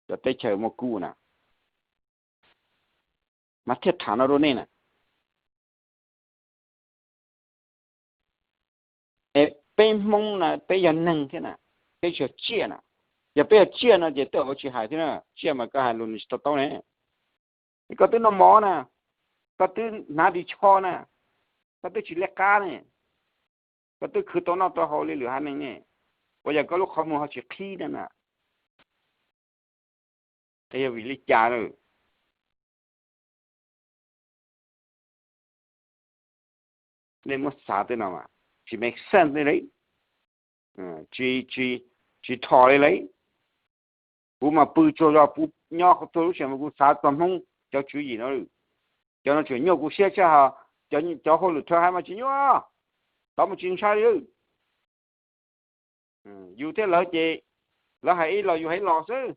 cov teb chaws muaj kub na. Mas thiaj tham no rau nej na. Es peb Hmoob na peb yog neeg thiab na, peb tsis yog tsiaj na. Yog peb yog tsiaj no ces tej zaum tsis hais thiab na, tsiaj mas koj hais lus nws tsis to taub ne. Es koj twb noj mov na, koj twb hnav ris tsho na, koj twb tsis liab qab ne, koj twb khwv tau noj tau haus li lwm haiv neeg ne, uas yog koj lub qhov muag ho tsis qhib na na. Es yog vim li cas na? Nej muab xav tej no mas tsis make sense li, tsis, tsis, tsis thom li lawm. Kuv mas pw tsaug zog, kuv nyob qhov tuag lub sij hawm mas kuv xav txog Hmoob cov tswv yim no, cov no tseem nyuaj kuv siab tshaj ho cov hauj lwm rhawv haiv mas tsis nyuaj, tod mas tsis ntshai li. Yus thiab lawv ces lawv hais ib los yus hais ib los xwb.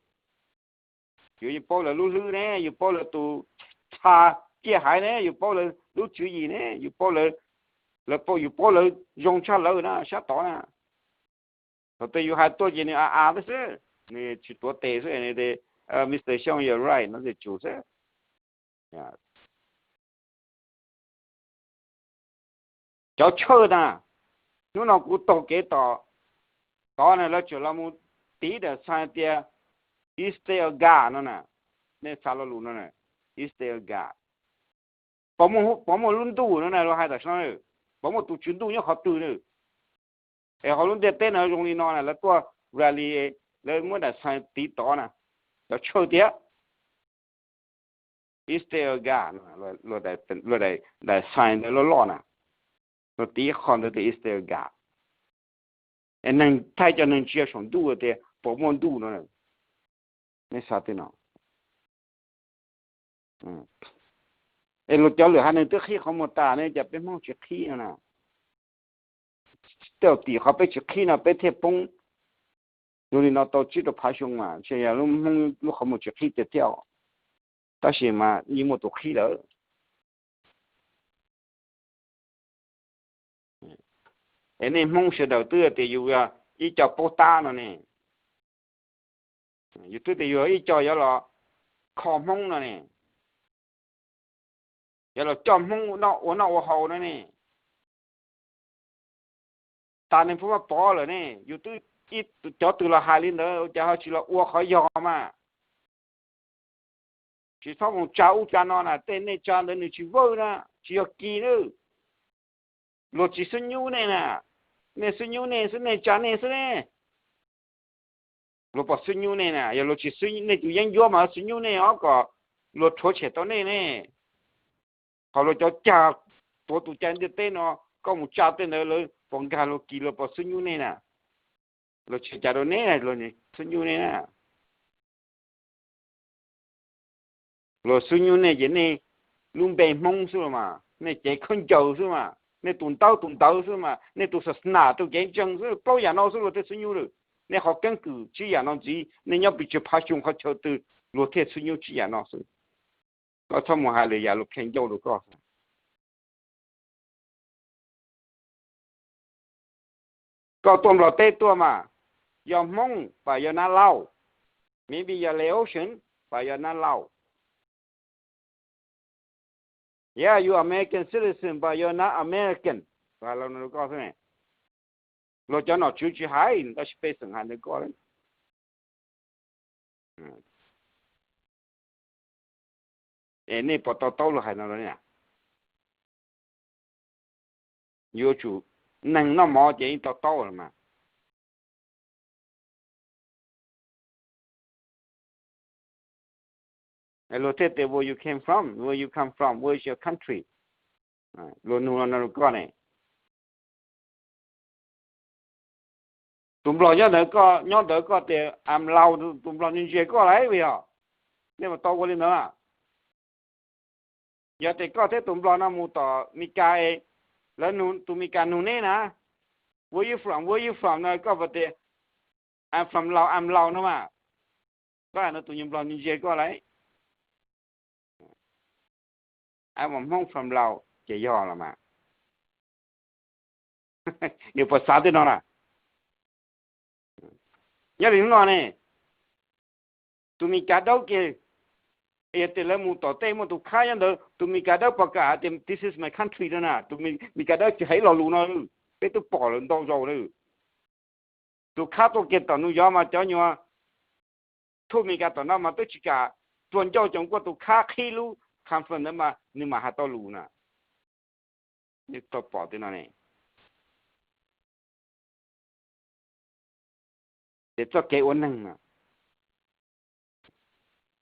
Yus yeej paub lawv lub hlwb ne, yus paub lawv tus tsha ciaj haiv ne, yus paub lawv lub tswv yim ne, yus paub lawv, yus paub lawv zoo tshaj lawv na sab tod na. Thaum twg yus hais tuaj ces nws av av xwb, nws tsis tuav tes xwb, Mister Xyooj, you're right no ces tsum xwb. Cov tshawj na, hnub no kuv taug kev tom tod na lawv tseem los mus tiv daim sign tias Is there a God no na. Nej xav lo lus no na, Is there a God? Puas muaj lub ntuj no na, luag hais tam sim no, puas muaj tus tswv ntuj nyob qhov twg na? Es hauv lub ntiaj teb no zoo li no na, lawv tuaj rally, lawv muab daim sign tiv tod na, cov tshawj tias Is there a God? Daim sign ntawd loj loj na, luag tiv qho ntawd tias Is there a God? Es neeg thaij cov neeg tsis yog saum ntuj tias puas muaj ntuj no, nej xav li no? Es luag cov lwm haiv neeg twb qhib qhov muag tas ne, cas peb Hmoob tsis qhib no na? Tej zaum tim qhov peb tsis qhib no peb thiaj poob zoo li no tau tsib rau phav xyoo mas, ntshe yog lub Hmoob lub qhov muag tsis qhib tiag thiab. Tab sis mas yeej muaj tus qhib lawm. Es nej Hmoob sawv daws twb tias yus yog ib co paub tab no ne, yus twb tias yus yog ib co yuav los kho Hmoob no ne, yuav los coj Hmoob ua noj ua haus no ne. Tas neeg Hmoob Vaj Pov lawm ne, yus twb ib cov twg los hais li ntawd, ua cas ho tsis los ua qhov yog mas? Tsis txhob mus tsa ub tsa no na, tej nej tsa ntawd nws tsis vawj na, tsis yog kis na. Luag tsis xub nyub nej na, nej xub nyub nej xwb, nej tsa nej xwb ne. Luag pom xub nyub nej na, yog luag tsis xub, nej tus yeeb ncuab mas xub nyub nej os, kom luag rhuav tshem tau nej ne. Qhov luag cov cag tuav tus cai ntiaj teb no, koj mus tsa tej ntawd lawv pom nkag luag kis luag pom xub nyub nej na. Luag tsis cas rau nej, luag xub nyub nej na. Luag xub nyub nej ces nej lub npe Hmoob xwb los mas, nej cev khaub ncaws xwb mas, nej tus ntaub tus ntawv xwb mas, nej tus xas nas tus kev ntseeg xwb, plaub yam no xwb luag thiaj xub nyub lawm. Nej qhov keeb kwm tsib yam no ntxiv, nej nyob pes tsawg phav xyoo qhov chaw twg luag thiaj xub nyub tsib yam no xwb. Koj txhob mus hais lwm yam luag qhia ncauj rau koj. Koj tuaj Nplog teb tuaj mas, yog Hmoob pas yog Nab Lauj, maybe yog Laotian pas yog Nab Lauj. Yeah, you American citizen, but you're not American. Hais li no rau koj xwb ne. Luag cov nom tswv tsis hais, tab sis pej xeem hais ntawd koj. Es nej puas to taub luag hais no los? Yuav tsum, neeg noj mov ces yeej to taub los mas. Luag thiaj tias where you came from, where you come from, where is your country. Luag nug no rau koj ne. Tus Nplog nyob ntawd koj, nyob ntawd koj tias I'm Lao, tus Nplog ntsia ntsia koj lawm vim yog nej mus tau ua li ntawd. Yog tias koj thiab tus Nplog no mus tom Mes Kas, lawv, tus Mes Kas nug neb na, where you from, where you from no, koj puas tias I'm from Lao, I'm Lao no mas, koj hais no tus nyuag Nplog ntsia koj lawm. I'm a Hmong from Lao ces yog los mas. Yus puas xav tej no na? Nyob li hnub no ne, tus Mes Kas dawb ces, yog tias lawv mus tom tej muaj tus khab nyob ntawd, tus Mes Kas dawb puas kam hais tias this is my country no na? Tus Mes Kas dawb tsis hais lo lus no, peb twb pom lawm ntau zaus lawm. Tus khab tuaj kiag tom New York mas cov nyuag thuj Mes Kas tom no mas twb tsis kam, tuag ncauj coos kuaj tus khab qhib lub conference ntawd mas nws mam hais tau lus na. Yeej tau pom tej no ne. Ces txoj kev ua neeg,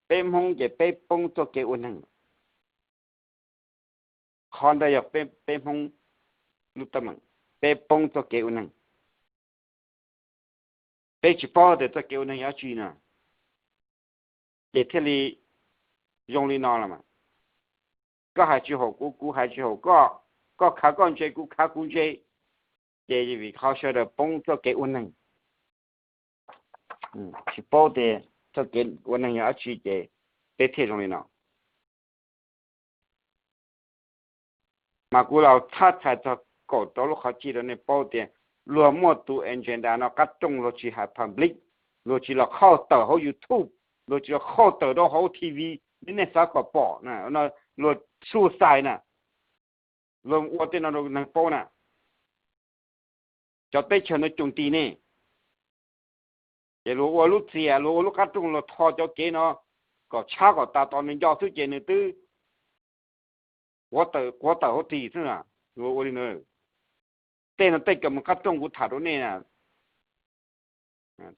peb Hmoob ces peb poob txoj kev ua neeg. Qhov ntawd yog peb Hmoob lub teeb meem, peb poob txoj kev ua neeg. Peb tsis paub tias txoj kev ua neeg yog dab tsi no, ces thiaj li zoo li no los mas. Koj hais tsis haum kuv, kuv hais tsis haum koj, koj khav koj ntse, kuv khav kuv ntse, ces vim qhov sawv daws poob txoj kev ua neeg, tsis paub tias txoj kev ua neeg yog dab tsi ces peb thiaj zoo li no. Mas kuv los txhab txhais txog kaum rau lub qhov cij rau nej paub tias luag muaj tus agenda no qab rooj, luag tsis hais public, luag tsis los qhauj tawm hauv YouTube, luag tsis los qhauj tawm rau hauv T V, nej xav kom pom, luag suicide na, luag ua tej no rau neeg paub na. Cov teb chaws no coos tis ne, ces luag ua lub txias, luag ua lub qab rooj, luag tho cov kev no kom tshab kom tas tos nws nco xwb ces nws twb quav tawm hauv tis xwb na. Luag ua li ntawd. Tej no tej kawm mus qab rooj kuv tham rau nej na.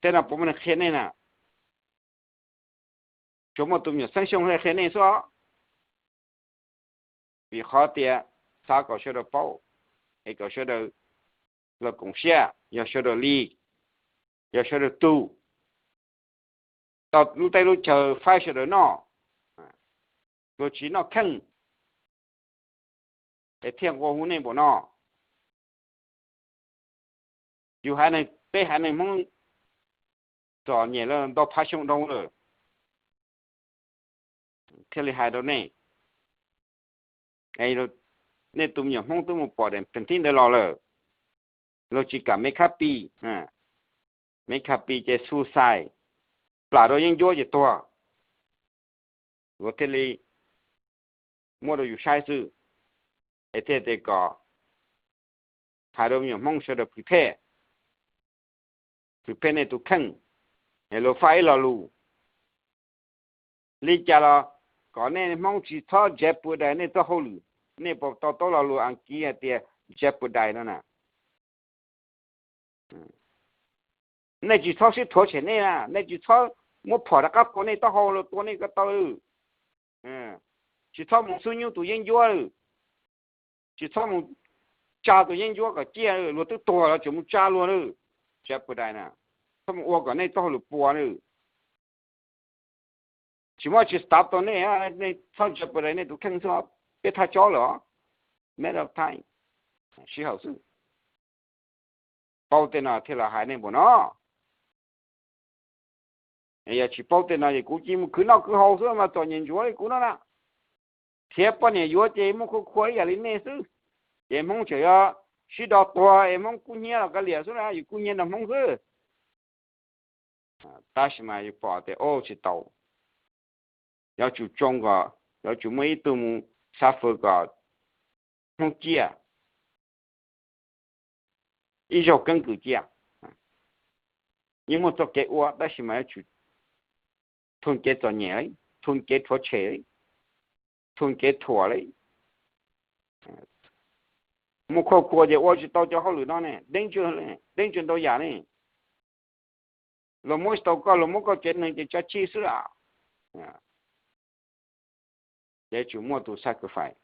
Tej no puas muaj neeg qhia nej na? Tsuas muaj tus me nyuam Xeeb Xyooj qhia nej xwb os. Vim qhov tias xav kom sawv daws paub, es kom sawv daws los koom siab, yog sawv daws li, yog sawv daws tug, tau lub teb lub chaw faib sawv daws noj, luag tsis noj kheej, es thiaj nqua hu nej npaum no. Yus haiv neeg, peb haiv neeg Hmoob txom nyem lawm ntau phav xyoo dhau lawm, thiaj li hais rau nej. Nej tus me nyuam Hmoob twb mus pom daim pem thib ntawd los lawm, luag tsis kam me khab pi, me khab pi ces suicide, plam rau yeeb ncuab ces tuag, luag thiaj li muab rau yus saib xwb. Es thiaj tias kom hais rau me nyuam Hmoob sawv daws prepare, prepare nej tus kheej, es luag faj ib lo lus li cas los kom nej Hmoob tsis txhob jeopardize nej txoj hauj lwm. Nej puas to taub lo lus Askiv hais tias jeopardize no na? Nej tsis txhob sib thuav tshem nej na, nej tsis txhob muab phom rov qab tua nej taub hau los tua nej ko taw. Tsis txhob mus xub nyub tus yeeb ncuab, tsis txhob mus tsa tus yeeb ncuab kom ciaj, luag twb tuag los tseem mus tsa luag na. Jeopardize na, txhob mus ua kom nej txoj hauj lwm puas na. Tsis muaj tsis stop tau nej, nej txhob jeopardize nej tus kheej xwb, peb thaj tsob lawm os. Matter of time, sij hawm xwb. Paub tej no thiaj los hais nej npaum no. Yog tsis paub tej no ces kuv cia mus khwv noj khwv haus xwb mas txom nyem ntsuav li kuv no na. Thiab poj niam yuav ces muaj khua khua ib yam li nej xwb. Ces Hmoob tseem yuav sib do tuag es Hmoob kub hnyiab los kav liam xwb na, yus kub hnyiab nrog Hmoob xwb. Tab sis mas yus pom tias ua tsis tau, yuav tsum tsoo kom, yuav tsum muaj ib tug mus suffer kom Hmoob ciaj, ib zaug keeb kwm ciaj. Yeej muaj txoj kev ua tab sis mas yuav tsum thun kev txom nyem li, thun kev rhuav tshem li, thun kev thuam li. Mus khua khua ces ua tsis tau cov hauj lwm no ne, danger, danger ntau yam ne. Luag muab tsis tau koj, luag muab koj tsev neeg ces tsa tshij xwb lawm. Ces tsum muaj tus sacrifice.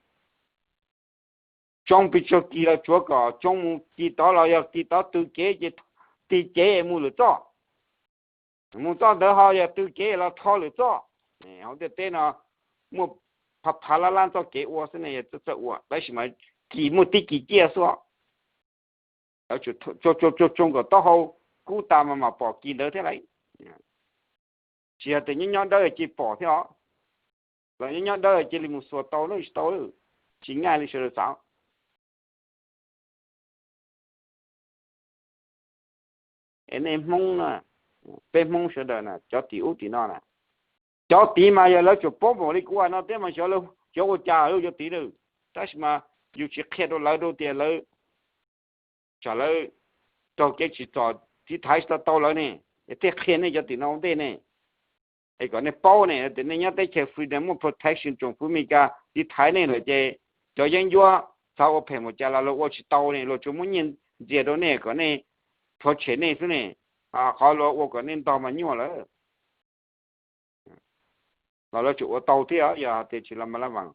Tsoo pes tsawg kis los tsuav kom tsoo mus kis tod los yog kis tod tw kev ces tig kev mus lwm txoj. Mus txoj ntawd ho yog tw kev los rho lwm txoj. Hauv ntiaj teb no muaj phav phav lab lab txoj kev ua xwb ne, yog txawj txawj ua tab sis mas kis muaj tib kis ciaj xwb. Tsoo kom taub hau kub tas mas mam pom kis ntawd thiab lauj. Tsis yog tias nyob nyob dawb cia li pom thiab os, los nyob nyob dawb cia li mus xuas tau, tsis tau, tsis nyaj li sawv daws xav. Es nej Hmoob na, peb Hmoob sawv daws na, cov tim ub tim no na, cov tid mas yog lawv tsuas paub npaum li kuv hais no thiab mas xyov lawv xyov ua cas lawv cov tid na. Tab sis mas yus tsis qhia rau lawv rau tias lawv, tsam lawv raug kev tsim txom tiv thaiv tsis tau tau lawv ne, es thiaj qhia nej cov tim no ua ntej ne. Es kom nej paub ne tias nej nyob teb chaws freedom muaj protection, tsoom fwv Amelikas tiv thaiv nej lawm ces cov yeeb ncuab xav ua phem mus cas los luag ua tsis tau ne, luag tsuas muab nyiaj ntxias rau nej kom nej rhuav tshem nej xwb ne. Qhov luag ua kom nej ntog mas nyuaj lawm. Los lawv tseem ua tau thiab yog tias tsis los mas lab vas.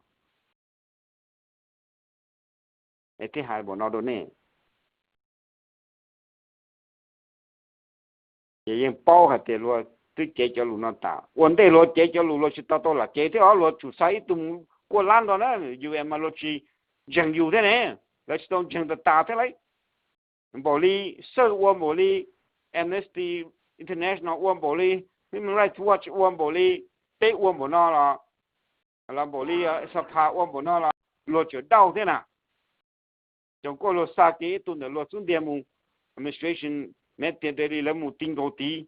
Es thiaj hais npaum no rau nej. Ces yeej paub hais tias luag twb cev cov lus no tas, ua ntej luag cev cov lus luag tsis tau tau lam cev thiab os, luag tsum xa ib tug mus kuaj lab nrog na, U N mas luag tsis ntseeg yus thiab ne, lawv tsis tau ntseeg tas tas thiab lauj. Npaum li Sawj ua, npaum li Amnesty International ua, npaum li Human Rights Watch ua, npaum li peb ua npaum no los, los npaum li Xaphas ua npaum no los luag tseem dauj thiab na. Ces kuj luag xa kiag ib tug ntawm luag xub ntiag mus administration, me tias li lawv mus ti nkaus tid.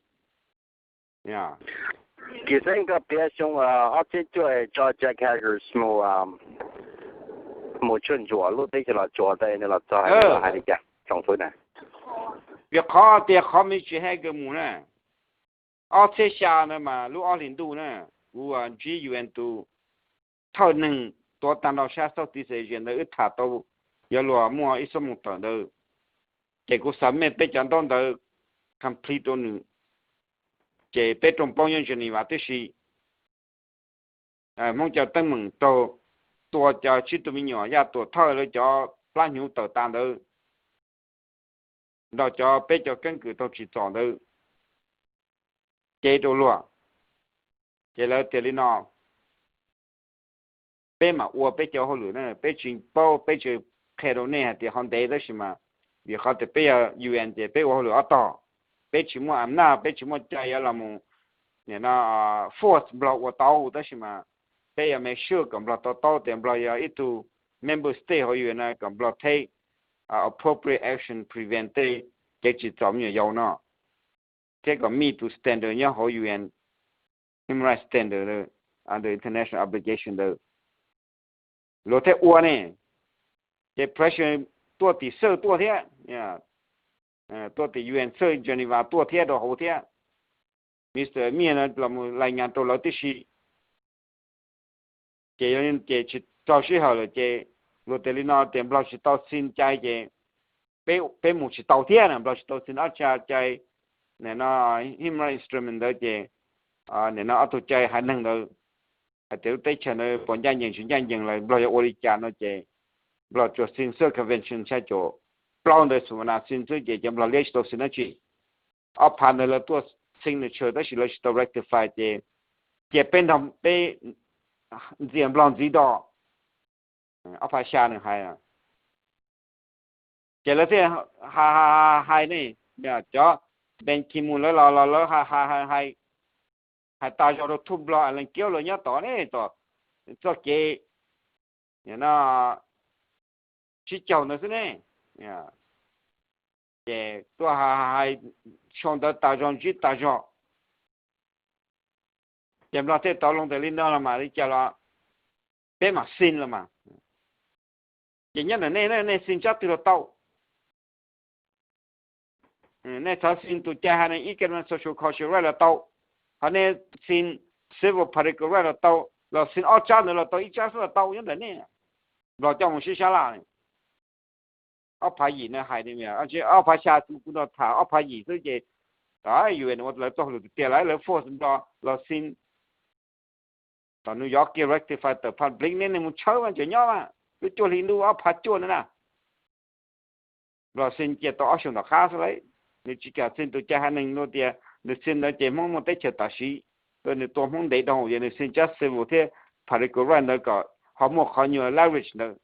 Kis xeeb koj piav xyoo ob txhiab cuaj tso Jack Haggers mus, mus tshuaj ntsuam lub teb chaws Los Tsuas ntawd nws los txog hais li cas tsoom fwv na? Vim qhov tias qhov Mister Haggers mus na, ob txhiab xya ntawd mas lub ob hlis ntuj na, kuv ntsib U N tus thawj neeg tuav tag nrho sab Southeast Asia ntawd wb tham tau, yuav luag muaj ib xuab moos tawm ntawd, ces kuv submit peb cov ntaub ntawv complete rau nws, ces peb rooj plaub nyob Geneva tib si. Hmoob cov teeb meem raug tua cov tsib tug me nyuam Yaj Tuam Thawj lawv cov plab hnyuv tawm tas ntawd, nrog cov peb cov keeb kwm tau tsim txom ntawd cev rau luag. Ces lawv tias li no, peb mam ua peb cov hauj lwm na, peb tsis paub, peb tsis qhia rau nej hais tias ho ntev, tab sis mas vim qhov tias peb yog U N ces peb ua hauj lwm ob tog, peb tsis muaj am naj, peb tsis muaj cai yuav los mus force Nplog ua tau, tab sis mas peb yuav make sure kom Nplog to taub tias Nplog yog ib tug member state hauv U N na, kom Nplog take appropriate action prevent tej kev tsim txom me nyuam yaus no, thiab kom meet tus standard nyob hauv U N human rights standard, under international obligation ntawd, luag thiaj ua ne. Ces pressure tuaj tim xawj tuaj thiab, tuaj tim U N xawj Geneva tuaj thiab rau hauv thiab. Mister Mias no los mus lais nyas rau lawv tib si. Ces ces tsis raug sij hawm lawm ces luag tias li no tias Nplog tsis tau xin cai ces peb mus tsis tau thiab na, Nplog tsis tau xin ob tsa cai, nim no human rights instrument ntawd ces nim no ob tug cai haiv neeg ntawd, hais tias lub teb chaws ntawd puas ncaj ncees tsis ncaj ncees los Nplog yuav ua li cas no ces Nplog tsuas xin xwb convention xya caum plaub ntawd xu na xin xwb ces cov Nplog liab tsis tau xin dab tsi. Ob phav ntawd lawv tuaj signature tab sis lawv tsis tau rectify ces cia peb nrog peb ntxias Nplog ntxiv do. Ob phav xya nws hais, ces lawv thiaj hais hais ne, cov Ban Ki-moon lawv los los lawv hais hais hais tas zog rau thub Nplog Alan Kyo lawv nyob tod ne, tom txoj kev no tsib caug ntawd xwb ne. Ces tuaj hais hais xyoo ntawd tas zog ntsib tas zog, ces Nplog thiaj tau loo tias li no los mas li cas los peb mam xin los mas. Ces nyob ntawm nej, nej xin tsab twg los tau. Nej thov xin tus cai hais no economic social cultural right los tau, ho nej xin civil political right los tau, los xin ob tsab ntawd los tau, ib tsab xwb los tau nyob ntawm nej. Nplog coj mus sib sab laj. Ob phav yim no hais, ob phav xya kuv nrog tham ob phav yim xwb ces U N ua lawv txoj hauj lwm tiag tiag lawm, lawv force Nplog los xin. Tom nws yog kev rectify tawm public ne, nws mus tshawb mas tseem nyob mas twb cuaj hli ntuj ob phav cuaj na na. Nplog xin cia tau ob xyoos tom qab xwb lauj. Nws tsis kam xin tus cai haiv neeg no tias nws xin ntawd ces Hmoob muaj teb chaws tam sim, nws tua Hmoob ntev dhau, yog nws xin tsab civil thiab political right ntawd kom ho muaj qhov nyuag leverage ntawd.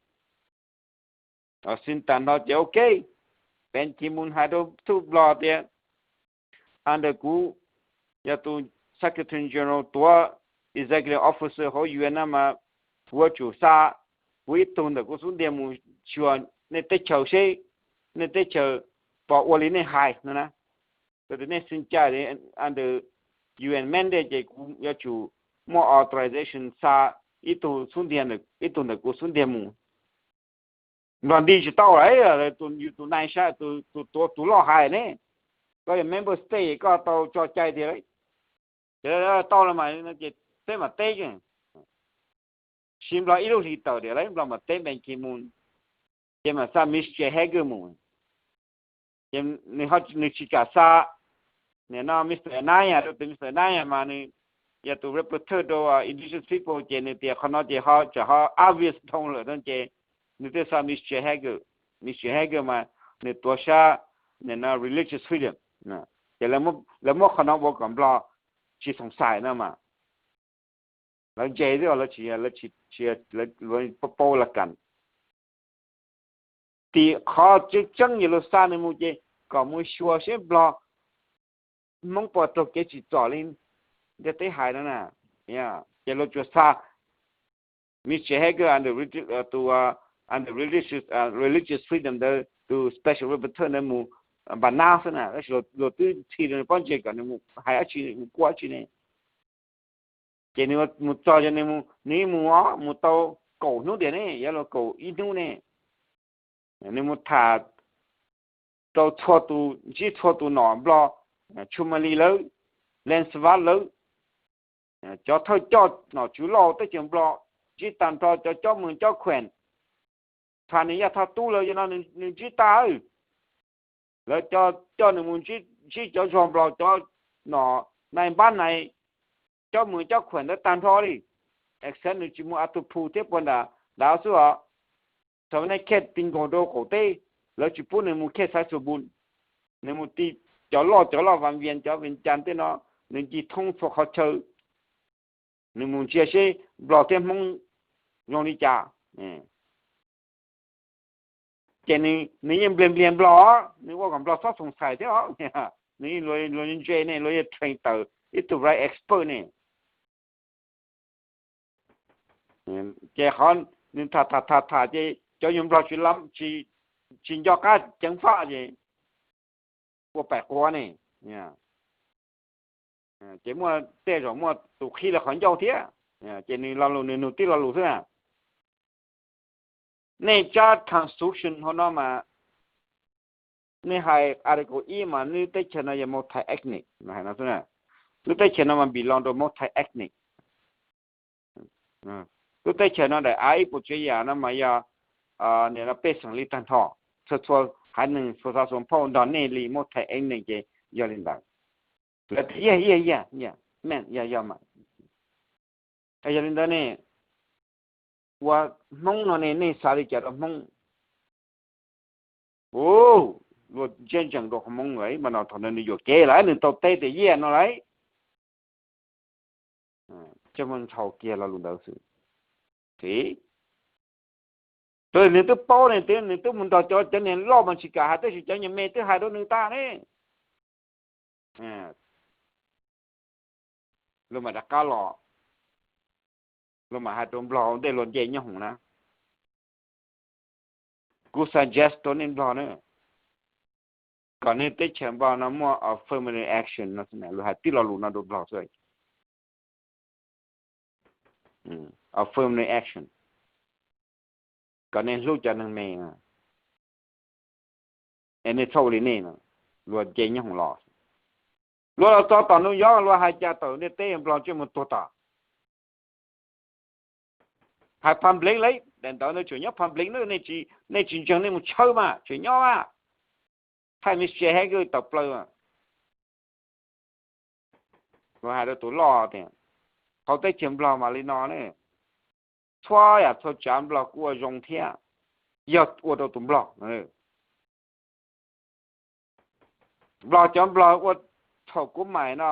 Xin tag nrho ces ok, Ban Ki-moon hais rau thub Nplog tias under kuv yog tus Secretary General tuav executive officer hauv U N no mas kuv yuav tsum xa kuv ib tug ntawm kuv xub ntiag mus xyuas nej teb chaws seb nej teb chaws puas ua li nej hais no na. Tias nej xin cai under U N mandate ces kuv yuav tsum muaj authorization xa ib tug xub ntiag, ib tug ntawm kuv xub ntiag mus. Nplog nti tsis tau lawm, yus tus nai saib, tus tuav tus loj hais ne, koj yog member state koj tau tso cai tiag lauj. Ces tau los mas ces peb mam teb, siv Nplog ib lub hlis tawm tias lawv Nplog mam teb Ban Ki-moon, ces mam xa Mister Heger mus. Ces nws tsis kam xa nim no Mister Anaya rau, tus Mister Anaya mas nws yog tus rapporteur rau indigenous people ces nws tias qhov no ces ho tsam ho obvious dhau lawm no ces nws thiaj xa Mister Heger. Mister Heger mas nws tuav sab nim no religious freedom, ces lawv muab qhov no ua kom Nplog tsis xoom xais no mas lawv ntse xwb, lawv tsis, lawv paub laj kam. Tim qhov tseeb tseeb yog luag xa nws mus ces kom mus xyuas seb Nplog Hmoob puas raug kev tsim txom li ntiaj teb hais no na. Ces luag tsuas xa Mister Heger tus under religious freedom ntawd tus special rapporteur ntawd mus npa nab xwb na, tab sis luag twb txhij rau nws pob ntseg kom nws mus hais dab tsi, mus kuaj dab tsi ne. Ces nws mus txog ces nws mus, nws mus os, mus tau kaum hnub tiag ne, yuav luag kaum ib hnub ne. Nws mus tham rau txhua tus, ntsib txhua tus nom Nplog, Chumali lawv, Langsvat lawv, cov thawj coj nom tswv loj teb chaws Nplog, ntsib tag nrho cov cob mees cob khuem, tham nws yaj thaj tub lawv no nws ntsib tag. Lawv coj nws mus ntsib cov zog Nplog, cov nom nai npab nai, cob mees cob khuem ntawd tag nrho li. Except nws tsis mus a tu phu thiab puag nram nrad xwb os. Thaum nej case ti nkaug rau qaum teb, lawv tsis pub nws mus case Xaiv Xus Npus, nws mus ti cov loj cov loj Vas Vias, cov Vias Cas tej no, nws ncig thoob txhua qhov chaw, nws mus ntsia seb Nplog thiab Hmoob zoo li cas. Ces nws yeej npliag npliag Nplog, nws ua kom Nplog txhob xoom xais thiab os. Nws luag ntse ne, luag yeej train tawm ib tug right expert ne. Ces qhov nws tham tham tham tham ces cov yug Nplog tsis lam tsis tsis nco qab ceev faj ces ua paim qua ne. Ces muaj tej zaum muaj tus qhib lawv qhov ncauj thiab, ces nws lo lus nws nug tib lo lus xwb na. Nej tsab constitution hauv no mas nej hais article ib mas nej lub teb chaws no yog multi-ethnic no hais no xwb na. Lub teb chaws no mas belong rau multi-ethnic. Lub teb chaws no daim av ib puas tsav yam no mas yog pej xeem li tag nrho, txhua txhua haiv neeg txhua xov xuv phauj nrog nej li multi-ethnic ces yog li ntawd. Lawv tias yog, yog, yog, yog, yog, yog li ntawd ne, ua Hmoob no ne nej xav li cas rau Hmoob? Ua, luag ntsia ntsees rau qhov Hmoob lawm mas no thaum ntawd nws yuam kev lawm nws tau teb tias yog no lawm. Coj mus ntshaus kiag lo lus ntawd xwb. Tiv, nws twb paub ne, nws twb mus nrog cov, cov niag loj mas tsis kam hais tab sis cov niag me twb hais rau nws tag ne. Luag mam rov qab los, luag mam hais rau Nplog ua ntej luag nce nyob hoom na. Kuv suggest rau nej Nplog na, kom nej teb chaws Nplog no muaj affirmative action no, luag hais tib lo lus no rau Nplog xwb. Affirmative action, kom nej hlub cov neeg me, es nej txhob ua li nej no. Luag nce nyob hoom los, luag los txog tom New York luag hais cas tawm ntiaj teb Nplog tseem mus tuag tas. Hais public lawm, daim ntawv ntawd tseem nyob public na, nej tsis ntseeg nej mus tshawb mas tseem nyob mas. Thaij Mick Jagger tawm plaws. Luag hais rau tus loj tias, hauv teb chaws Nplog mas li no ne, txhua yam txhua tsav Nplog kuj ua zoo thiab, yog ua rau tus Nplog. Nplog cov Nplog ua thaum kuv maim no,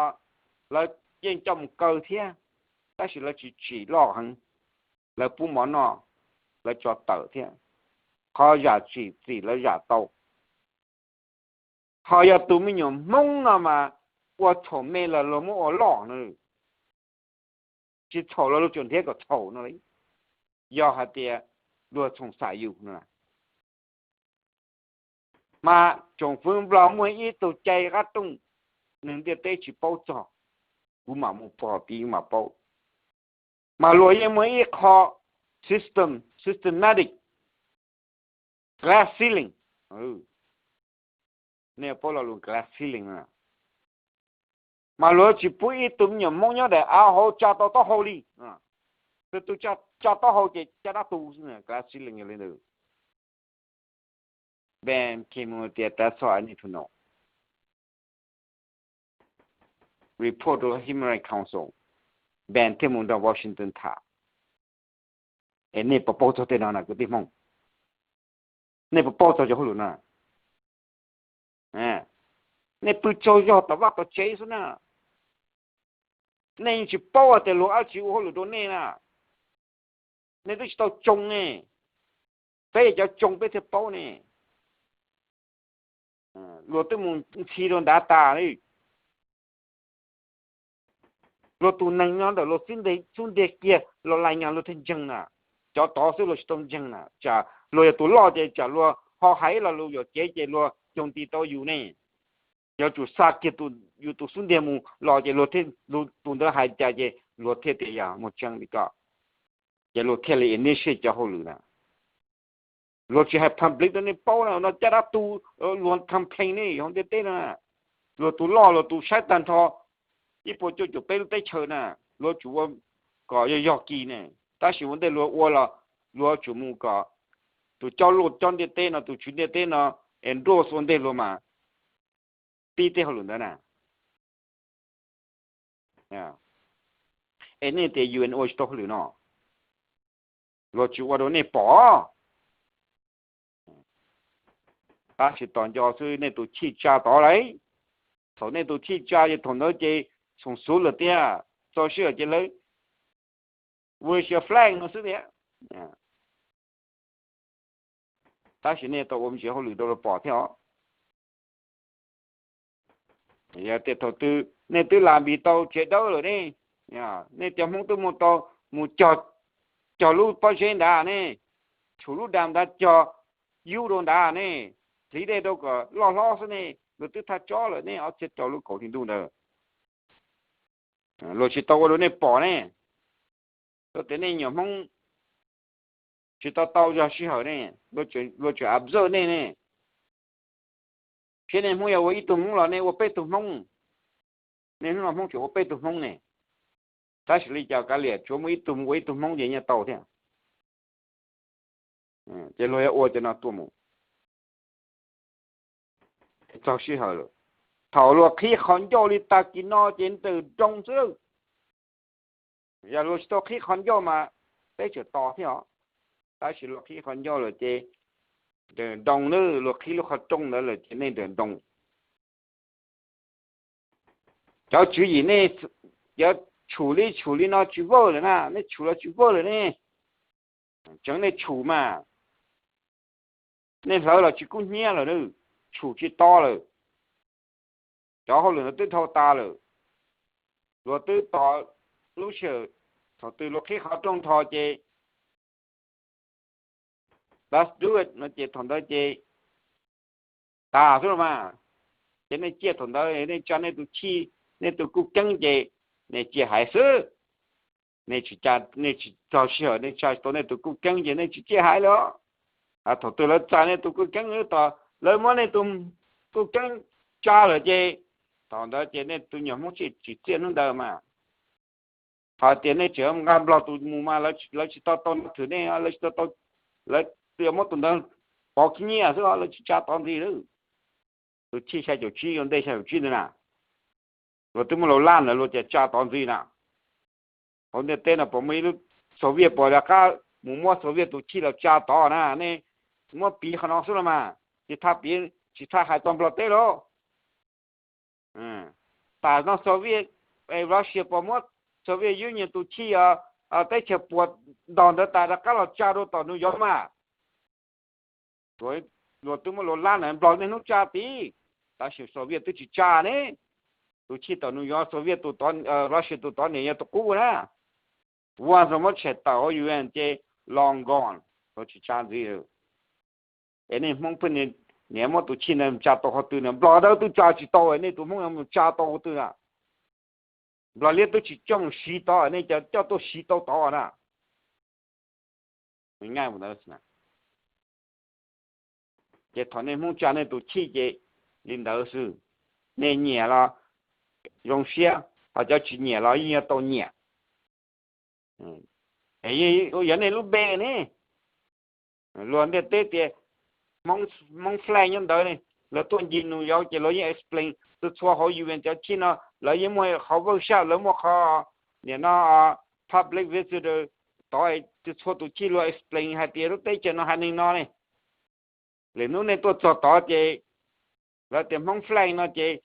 lawv yeej coj mus kaw thiab, tab sis lawv tsis tsim loj heev, lawv pub mov noj, lawv tso tawm thiab, qhov zam txim txim lawv zam tau. Ho yog tus me nyuam Hmoob no mas ua txhaum me los luag muab ua loj no, tsis txhaum los luag tseem nrhiav kom txhaum no li. Yog hais tias luag txhoom xam yus no, mas tsoom fwv Nplog muaj ib tug cai qab rooj, neeg ntiaj teb tsis paub txog, kuv mam mus pom pib mam paub. Mas luag yeej muaj ib qho system, systematic glass ceiling. Nej paub lo lus glass ceiling, mas luag tsis pub ib tug me nyuam Hmoob nyob daim av hauv tsa tau taub hau li. Tus twg tsa taub hau ces caj dab tu xwb. Glass ceiling yog li ntawd. Ban Ki-moon tias that's all I need to know. Report rau Human Rights Council. Ban thiaj mus nrog Washington tham. Es nej puas paub txog tej no na kwv tij Hmoob? Nej puas paub txog cov hauj lwm no? Nej pw tsaug zog tom vaj tom tsev xwb na. Nej yeej tsis paub hais tias luag dab tsi ua hauj lwm rau nej na. Nej twb tsis tau tsoo ne, peb yog cov tsoo peb thiaj paub ne. Luag twb mus ntxhi rau nrad tas li. Luag tus neeg nyob ntawm luag xub ntiag kiag los lais nyag luag thiaj ntseeg na. Cov tod xwb luag tsis tau ntseeg na. Tsam luag yog tus loj ces tsam luag ho hais ib lo lus yuam kev ces luag coo ti tau yus ne. Yuav tsum xa kiag yus tus xub ntiag mus los ces luag thiaj, tus ntawd hais cas ces luag thiaj tias yog muaj tseeb li ko, ces luag thiaj li initiate cov hauj lwm na. Luag tsis hais public rau nej paub na, no caj dab tu, luag complain ne hauv ntiaj teb no. Luag tus loj luag tus saib tag nrho ib puas cuaj caum peb lub teb chaws na, luag tsum ua kom yog yog kis ne. Tab sis ua ntej luag ua los luag tsum mus kom tus coj luaj coj ntiaj teb no, tus tswv ntiaj teb no endorse ua ntej luag mas pib tej hauj lwm ntawd na. Es nej tias U N ua tsis tau hauj lwm no, luag tsis ua rau nej pom. Tab sis tos nco xwb, nej tus chij tsa tod lauj. Thaum nej tus chij tsa ces thaum ntawd ces xoom xuv lawm tiag, txog sij hawm ces lawv raise your flag no xwb tiag. Tab sis nej tau ua me ntsis hauj lwm rau luag pom thiab os. Yog tias thaum twg nej twb lam npis tau tsev dawb lawm ne, nej cov Hmoob twb mus tau, mus cog, cog lub pob zeb nrad ne, tshum lub dam nrad cog, yub rau ntawd ne, hliv dej rau kom loj hlob xwb ne, luag twb thaj tsob lawm ne, ob txhiab rau lub kaum hli ntuj ntawd. Luag tsis tau ua rau nej pom ne, rau tias nej nyuam Hmoob tsis tau tau yog sij hawm ne, luag tseem observe nej ne. Thiab nej Hmoob yog ua ib tug Hmoob los nej ua peb tug Hmoob, nej hnub no Hmoob tseem ua peb tug Hmoob ne. Tab sis li cas kav liam, tsuav muaj ib tug mus ua ib tug Hmoob ces nyiaj tau thiab. Ces luag yuav ua cov no tuaj mus. Txog sij hawm lawm, thaum luag qhib qhov ncauj li tag kis no ces nrawm nroos xwb lawm. Yog luag tsis tau qhib qhov ncauj mas peb tseem tos thiab os. Tab sis luag qhib qhov ncauj lawm ces nrawm nroos na, luag qhib lub qhov rooj ntawd lawm ces nej nrawm nroos. Cov tswv yim nej yuav tshum li tshum li no tsis vwj lawm na, nej tshum los tsis vwj lawm ne. Tseev nej tshum mas, nej hlawv los tsis kub hnyiab lawm, tshum tsis to lawm. Cov hauj lwm no twb dhau tas lawm. Luag twb tos lub sij hawm thaum twg luag qhib qhov rooj nrho ces, that's it no ces thaum ntawd ces tas xwb los mas. Ces nej ciaj thaum ntawd nej tsa nej tus chij, nej tus kuj keeb ces nej ciaj haiv xwb. Nej tsis txog sij hawm nej tsa tau nej tus kuj keeb ces nej tsis ciaj haiv lawm. Thaum twg lawv txais nej tus kuj keeb, lawv muab nej tus kuj keeb tsa lawm ces thaum ntawd ces nej tus nyuam Hmoob tsis txiaj hnub ntawd mas. Thaum tias nej tseem nqa Nplog tus mus mas lawv tsis tau tau thwm nej, lawv tsis tau, lawv yuav muab tus ntawd pov khib nyiab xwb, lawv tsis tsa tod ntxiv lawm. Tus chij xya caum tsib, ua ntej xya caum tsib ntawd na, luag twb muaj laus laj ntawd luag tias tsa tod ntxiv na. Hauv ntiaj teb no puas muaj ib lub Soviet puas rov qab mus muab Soviet tus chij los tsa tod na? Nej muab piv qhov no xwb los mas, tsis thaj piv, tsis thaj hais tau Nplog teb lauj. Tam no Soviet, Russia puas muab Soviet Union tus chij teb chaws puas ntog ntawd tas rov qab los tsa rau tom New York mas? Luag twb muaj laus laj ntawd Nplog niaj hnub tsa tid, tab sis Soviet twb tsis tsa ne. Tus chij tom New York Soviet tus, Russia tus tod niam yog tus qub na. Once muab tshem tawm hauv U N ces long gone, luag tsis tsa ntxiv. Es nej Hmoob pheej niam muab tus chij ntawd tsa tau qhov twg na? Nplog dawb twb tsa tsis tau, nej tus Hmoob yuav mus tsa tau qhov twg na? Nplog liab twb tsis coj mus siv tod, nej coj tuaj siv tau tod na? Ces thaum nej Hmoob tsa nej tus chij ces li ntawd xwb. Nej nyiam los zoo siab, ho cov tsis nyiam los yeej yuav tau nyiam. Yog nej lub npe ne. Luag ntiaj teb tias Hmoob flag nyob ntawd ne, lawv tuaj ncig New York ces luag yeej explain txhua txhua hauv U N cov chij no, lawv yeej muaj qhov website, lawv muaj qhov, nim no public visitor tod, txhua tus chij luag explain hais tias lub teb chaws no haiv neeg no ne. Lwm hnub nej tuaj txog tod ces lawv tias Hmoob flag no ces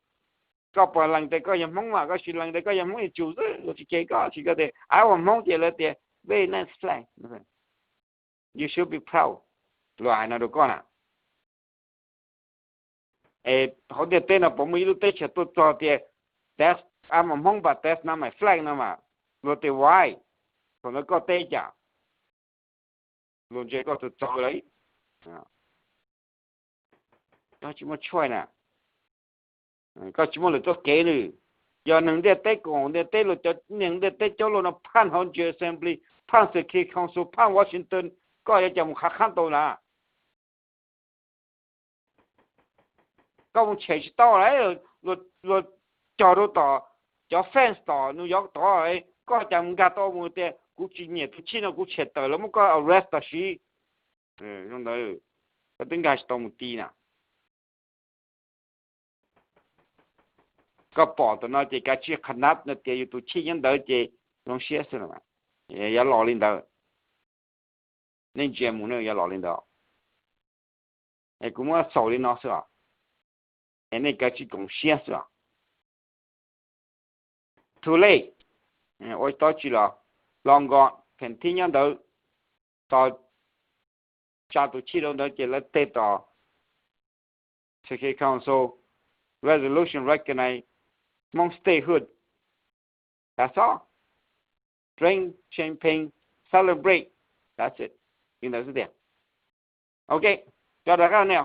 koj puas lees tias koj yog Hmoob mas, koj tsis lees tias koj yog Hmoob yuav tsum xwb, luag tsis cem koj, tsis koj tias av ua Hmoob ces lawv tias very nice flag, you should be proud, luag hais no rau koj na. Es hauv ntiaj teb no puas muaj ib lub teb chaws tuaj txog tias that's, I'm a Hmong but that's not my flag no mas, luag tias why? Thaum ntawd koj teb cas? Luag ntsia koj txawv txawv lawm. Koj tsis muaj choice na, koj tsis muaj lwm txoj kev nws. Yog neeg ntiaj teb koom ntiaj teb, luag cov neeg ntiaj teb coob luaj no phan hauv General Assembly, phan Security Council, phan Washington, koj yuav cas mus khav khav tau na? Koj mus tshem tsis tau lawm, luag cog rau tom cov fence tom New York tod, koj cas mus nkag tau mus tias kuv tsis nyiam tus chij no kuv tshem tawm, lawv muab koj arrest tam sim. Zoo ntawd koj twb nkag tsis tau mus ti na. Koj pom tam no ces kav tsij qhab nab no tias yus tus chij nyob ntawd ces zoo siab xwb, yuav los li ntawd. Nej ntsia mus ne, yuav los li ntawd. Es kuv muab xaus li no xwb os. Es nej kav tsij koom siab xwb os. Too late, ua tau tsis los, long gone, pheem thib nyob ntawd, tos tsa tus chij rau ntawd ces lawv teg tom Security Council resolution recognize Hmong statehood. That's all. Drink champagne, celebrate. That's it. Li ntawd xwb tiag. Ok. Cov daim qab nej,